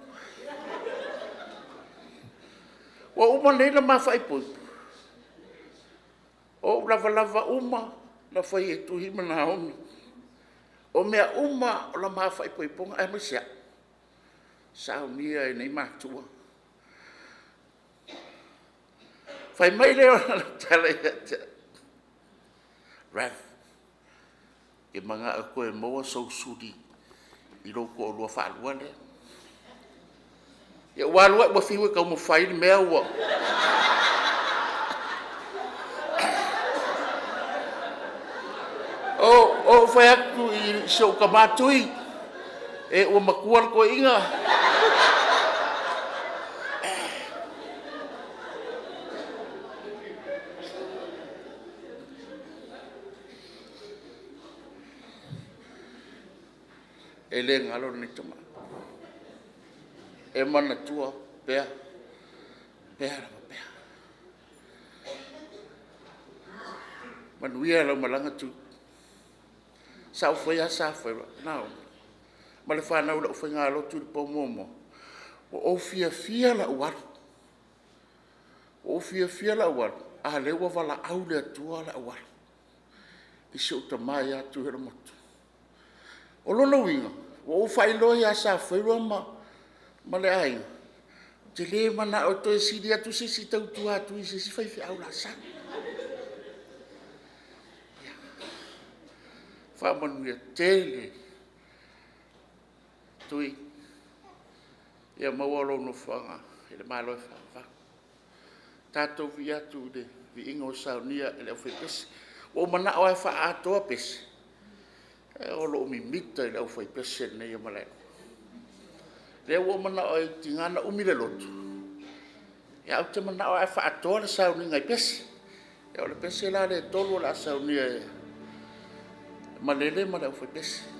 Ua uma nei ona ma faaipoipo, o ou lavalava uma na fai e Tui ma Naomi. O mea uma o la ma faaipoipoga, aemaise a? Saunia e nei matua. Fai mai lea o lana tala ia te au, “Ralph, ou te manao e toe maua sou suli i lou toalua faalua lea.” Ia ua alu ai ua fiu e taumafai le mea ua… Ou fai atu i si ou tama Tui, ua matua le toeaina. E le galo lenei tama, e manatua pea, pea lava pea. Manuia lau malaga Tui. Sa ou fai lava sa faiva, Naomi. ma le fanau i lau faigalotu i le po muamua, ua ou fiafia la au alu, ua ou fiafia la au alu, a o lea ua valaau le Atua o le a ou alu i si ou tama ia Tuiolemotu. O lona uiga ua ou faailoa ia Safaiva ma le aiga, ou te le manao e toe sili atu se isi e tautua atu i se isi faifeau lasa. Ia faamanuia tele Tui, ia maua lou nofoaga i le Malo e faavavau. Tatou vivii atu i le viiga ua saunia e le aufaipese. Ua ou manao lava e faaatoa pese, ae o lou mimita i le aufaipese lenei e Malaerona. O lea ua ou manao e tiga ona umi le lotu, ae ou te manao lava e faatoa le sauniga i pese. O le pese la lea e 3 o le a saunia e Malele ma le aufaipese.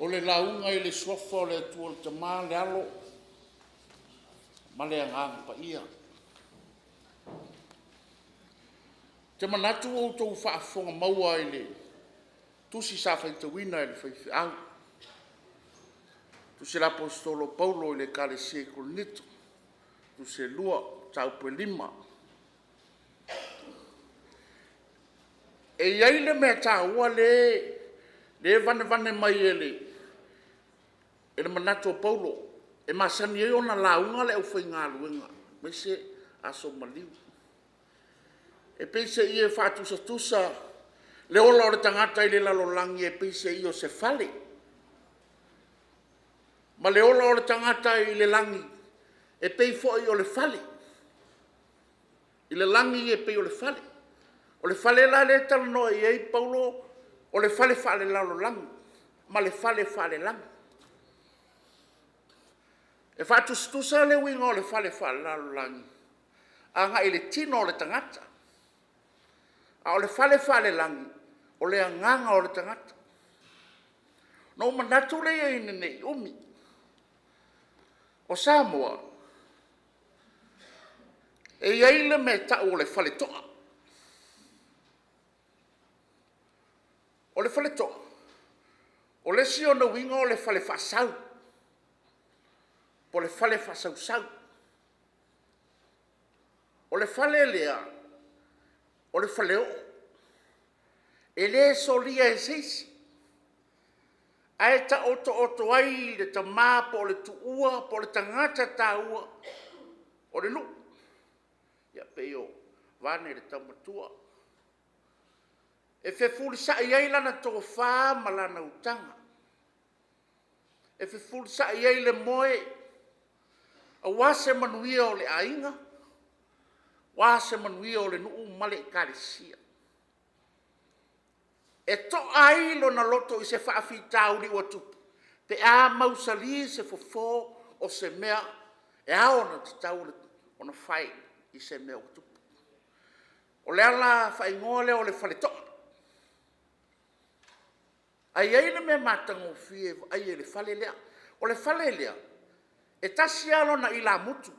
O le lauga i le Suafa o le Atua le Tama le Alo ma le Agaga Paia. Ou te manatu ua outou faafofoga maua i le tusi sa faitauina e le faifeau, tusi a le Aposetolo o Paulo i le Ekalesia i Korinito, tusi e 2, mataupu e 5. E i ai le mea taua lea e vanevane mai e le manatu o Paulo e masani ai ona lauga le aufaigaluega aemaise aso maliu. E peiseai e faatusatusa le ola o le tagata i le lalolagi e peiseai o se fale, ma le ola o le tagata i le lagi e pei foi o le fale. I le lagi e pei o le fale. O le fale la lea e talanoa i ai Paulo, o le fale faalelalolagi ma le fale falelagi. E faatusatusa le uiga o le fale faalelalolagi agai i le tino o le tagata, a o le fale falelagi, o le agaga o le tagata. Ona ou manatu lea i ai ina ne i umi, o Samoa, e i ai le mea e tau o le faletoi. O le faletoi, o le isi ona uiga o le fale faasau, po o le fale faasausau. O le fale lea, o le faleoo, e le solia e se isi, ae taotooto ai le tama po o le tuua po o le tagata taua o le nuu, pei o vaeane le taumatua. E fefulisai ai lana tofa ma lana utaga, e fefulisai ai le moe aua se manuia o le aiga, aua se manuia o le nuu ma le Ekalesia. E toa ai lona loto i se faafitauli ua tupu pe a mausali se fofo o se mea e ao ona tatau ona fai i se mea ua tupu. O le ala faaigoa lea o le faletoi. Ae i ai le mea matagofie vaaia i le fale lea. O le fale lea, e tasi lava lona ilamutu.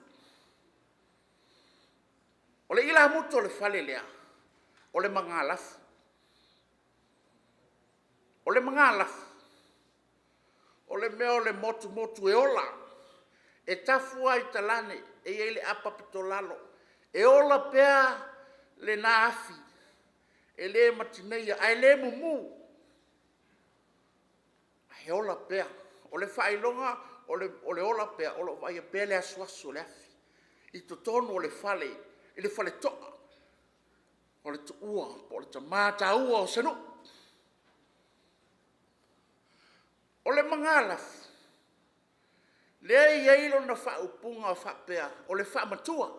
O le ilamutu o le fale lea, o le magalafu. O le magalafu, o le mea o le motumotu e ola, e tafu lava i talaane, e i ai le apa pitolalo, e ola pea lena afi, e le matineia ae le mumu, ae ola pea. O le faailoga o le ola pea, o lo o vaaia pea le asuasu o le afi i totonu o le fale, i le faletoa o le tuua po o le tama taua o se nuu. O le magalafu, lea e i ai lona faaupuga faapea, o le faamatua.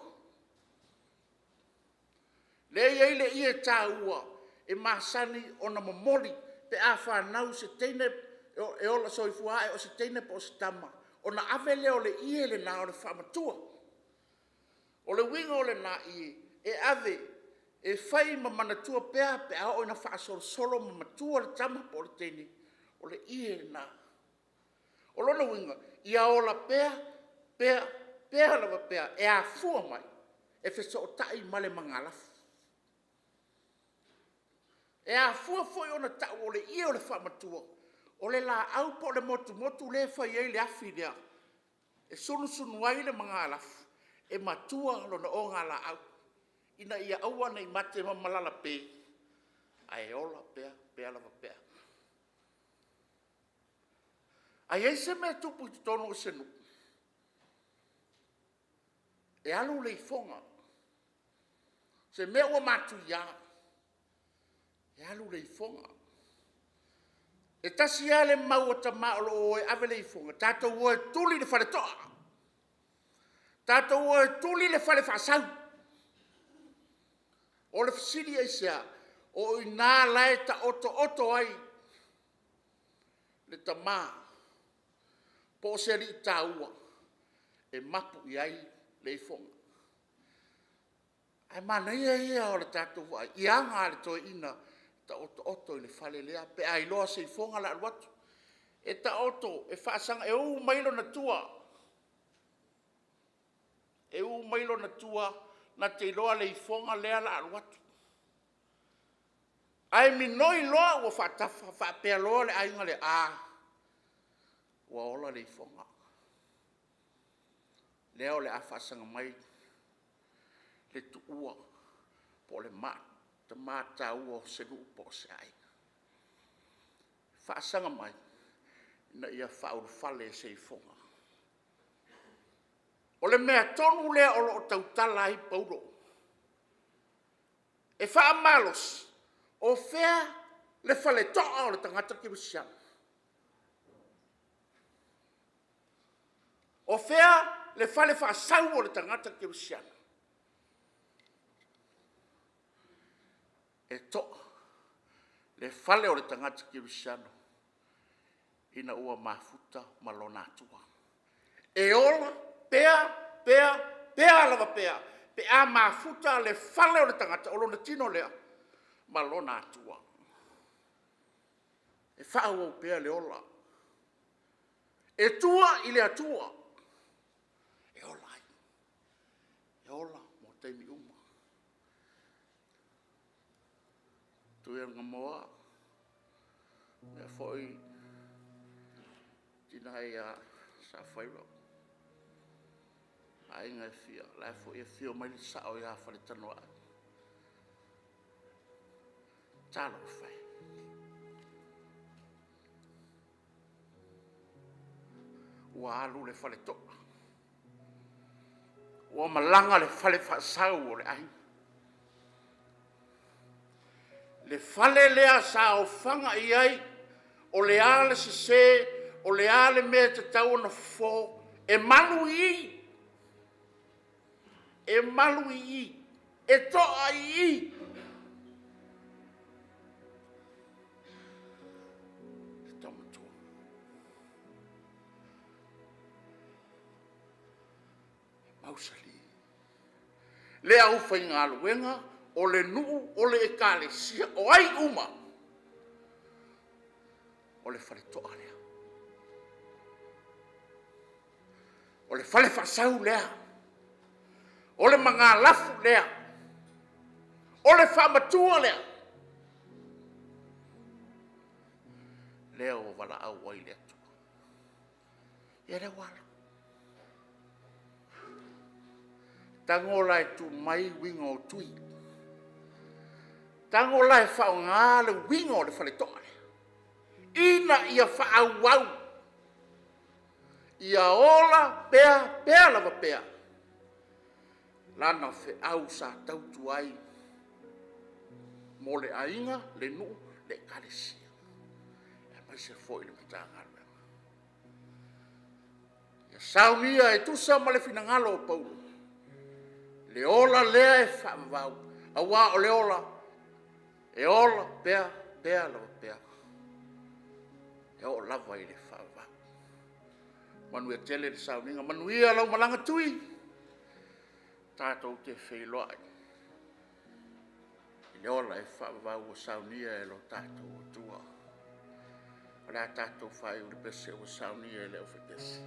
Lea e i ai le ie taua e masani ona momoli pe a fanau se teine, e ola soifua ae o se teine po o se tama, ona ave lea o le ie lena o le faamatua. O le uiga o lena ie, e ave e fai ma manatua pea pe a oo ina faasolosolo ma matua le tama po o le teine, o le ie lena. O lona uiga, ia ola pea, pea, pea lava pea e afua mai e fesootai ma le magalafu. E afua foi ona tau o le ie o le faamatua, o le laau po o le motumotu lea e fai ai le afi lea, e sulusulu ai le magalafu, e matua lona ogalaau, ina ia aua ne i mate ma malala pe, ae ola pea, pea lava pea. A i ai se mea e tupu i totonu o se nuu, e alu le ifoga, se mea ua matuia, e alu le ifoga. E tasi lava le mau a tama o lo o o e ave le ifoga, tatou o e tuli le faletoa, tatou o e tuli le fale faasau. O le fesili aisea? O i ina la e taotooto ai le tama po o se alii taua e mapu i ai le ifoga. Ae manaia ia o le tatou vaai i aga a le toeaina, taotooto i le fale lea pe a iloa o se ifoga o le a alu atu. E taoto e faasaga, e uu mai lona tua, e uu mai lona tua na te iloa le ifoga lea o le a alu atu. Ae minoi loa ua faatafa faapea loa le aiga lea, a, ua ola le ifoga, lea o le a faasaga mai le tuua po o le maa tama taua o se nuu po o se aiga. Faasaga mai ina ia faaulufale i se ifoga. O le mea tonu lea o lo o tautala ai Paulo, e faamalosi, o fea le faletoa o le tagata kerisiano? O fea le fale faasau o le tagata kerisiano? E toa le fale o le tagata kerisiano ina ua mafuta ma lona Atua. E ola pea pea pea lava pea pe a mafuta le fale o le tagata, o lona tino lea ma lona Atua. E faaauau pea le ola, e tua i le Atua e ola ai, e ola mo taimi uma. Tuiaogamoa faapea foi le tina ia Safaira ma aiga e fia, o la foi e afio mai le sao ia Faletanoai. Talofa e, ua alu le faletoi, ua malaga le fale faasau o le aiga. Le fale lea sa ofaga i ai, o le a le sese, o le a le mea e tatau ona fofo, e malu i i, e malu i i, e toa i i. Le taumatua. E mausali. Le aufaigaluega, o le nuu, o le ekalesia, o ai uma, o le faletoa lea. O le fale faasau lea. O le magalafu lea. O le faamatua lea. Lea ua valaau ai le Atua. Ia lea ua alu. Tago la e tuu mai uiga o tui. Tago la e faaaoga le uiga o le faletoa lea, ina ia faaauau, ia ola pea pea lava pea lana feau sa tautua ai mo le aiga, le nuu, le ekalesia, aemaise foi le Matagaluega. Ia saunia e tusa ma le finagalo o Paulo, le ola lea e faavavau, aua o le ola e ola pea pea lava pea, e oo lava i le faavavau. Manuia tele le sauniga, manuia lau malaga Tui, tatou te feiloai i le ola e faavavau ua saunia e lo tatou Atua. O le a tatou faaiu i le pese ua saunia e le aufaipese.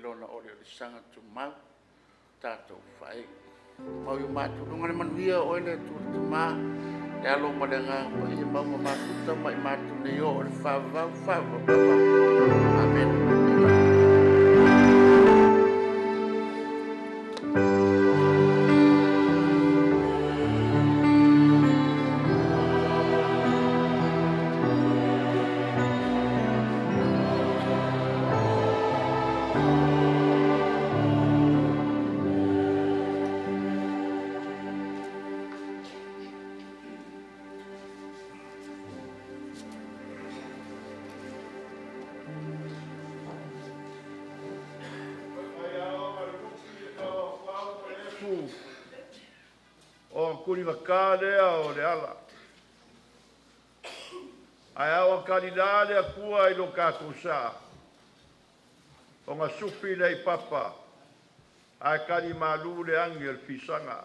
Lona oliolisaga tumau tatou faaii. Mau i o matou luga le manuia, o Oe le Atua le Tama, le Alo ma le Agaga Paia, mau ma mafuta ma i matou nei oo i le faavavau, faavavau lava. Amene. O tuligata lea o le ala, ae a ua talila le Atua i lo tatou sa, ona sufi lea i papa ae talimalu le agi a le fisaga.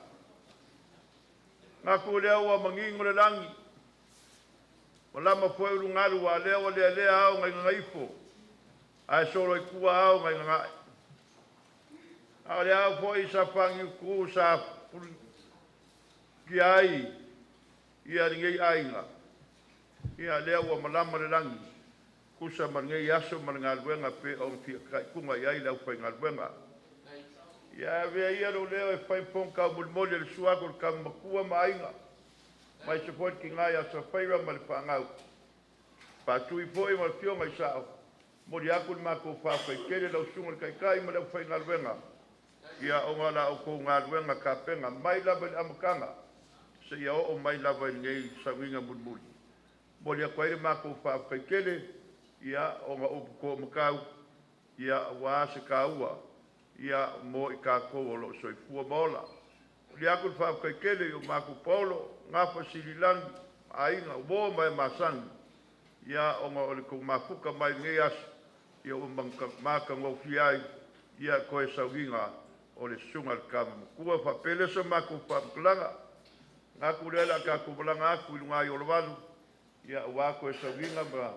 Manatu o lea ua manino le lagi, ua lama foi ulugalu a o lea ua lealea ao nai gagaifo ae solo i tua ao nai gaga'e. A o le ao foi Safaniutu sa pulukia ai ia lenei aiga, ia lea ua malama le lagi, tusa ma lenei aso ma le galuega e pei ona fitaituga i ai le aufaigaluega. Ia avea ia lou leo e fai ma fofoga taumolimoli e le susu atu o le Tama Matua ma Aiga, aemaise foi le tina ia Safaira ma le fanau, Faatui foi ma le afioga i Sao. Momoli atu le matou faafetai tele i lau Susuga i le Taitai ma le aufaigaluega, ia ona o la outou galuega tapena mai lava i le amataga seia oo mai lava i lenei sauniga mulimuli. E momoli atu ai le matou faafetai tele, ia ona o upu tomatau aua se taua ia mo i tatou o lo o soifua ma ola. Momoli atu le faafetai tele i o matou paolo, Gafa Sililagi ma aiga, uo ma e masani, ia ona o le tou mafuta mai i lenei aso ia ua matagofie ai ia toe sauniga o le Susuga i le Tama Matua. Faapea lea o se matou faamatalaga, manatu lea o le a tatou malaga atu i luga i Olovalu aua toe sauniga ma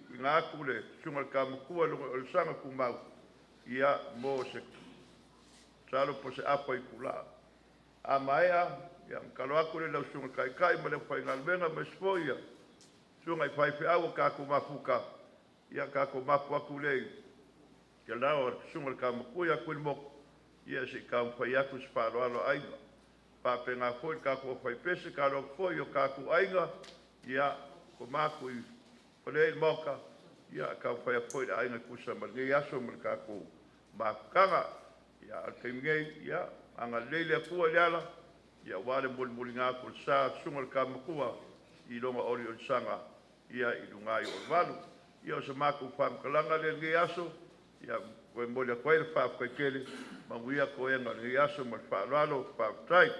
tuuina atu le Susuga i le Tama Matua i lona olisaga tumau ia mo se masalo po o se afa itula. A maea ia ona tatalo atu lea i lau Susuga i le Taitai ma le aufaigaluega aemaise foi ia susuga i faifeau ua tatou mafuta, ia tatou mapu atu lea i le alaoa o le Susuga i le Tama Matua ia Tuiolemoku se i taumafai atu se faaaloalo a aiga. Faapena foi le tatou aufaipese, tatalo atu foi i o tatou aiga, ia koma atu i fale i le maota, ia taumafai atu foi le aiga e tusa ma lenei aso ma le tatou mafutaga. Ia, a o le taimi nei, ia agalelei le Atua i le ala aua le mulimuliga atu o le sa o le Susuga i le Tama Matua i lona oliolisaga ia i luga i Olovalu. Ia o se matou faamatalaga lea i lenei aso, ia toe momoli atu ai le faafetai tele, manuia toega o lenei aso ma le faaaloalo, faafetai.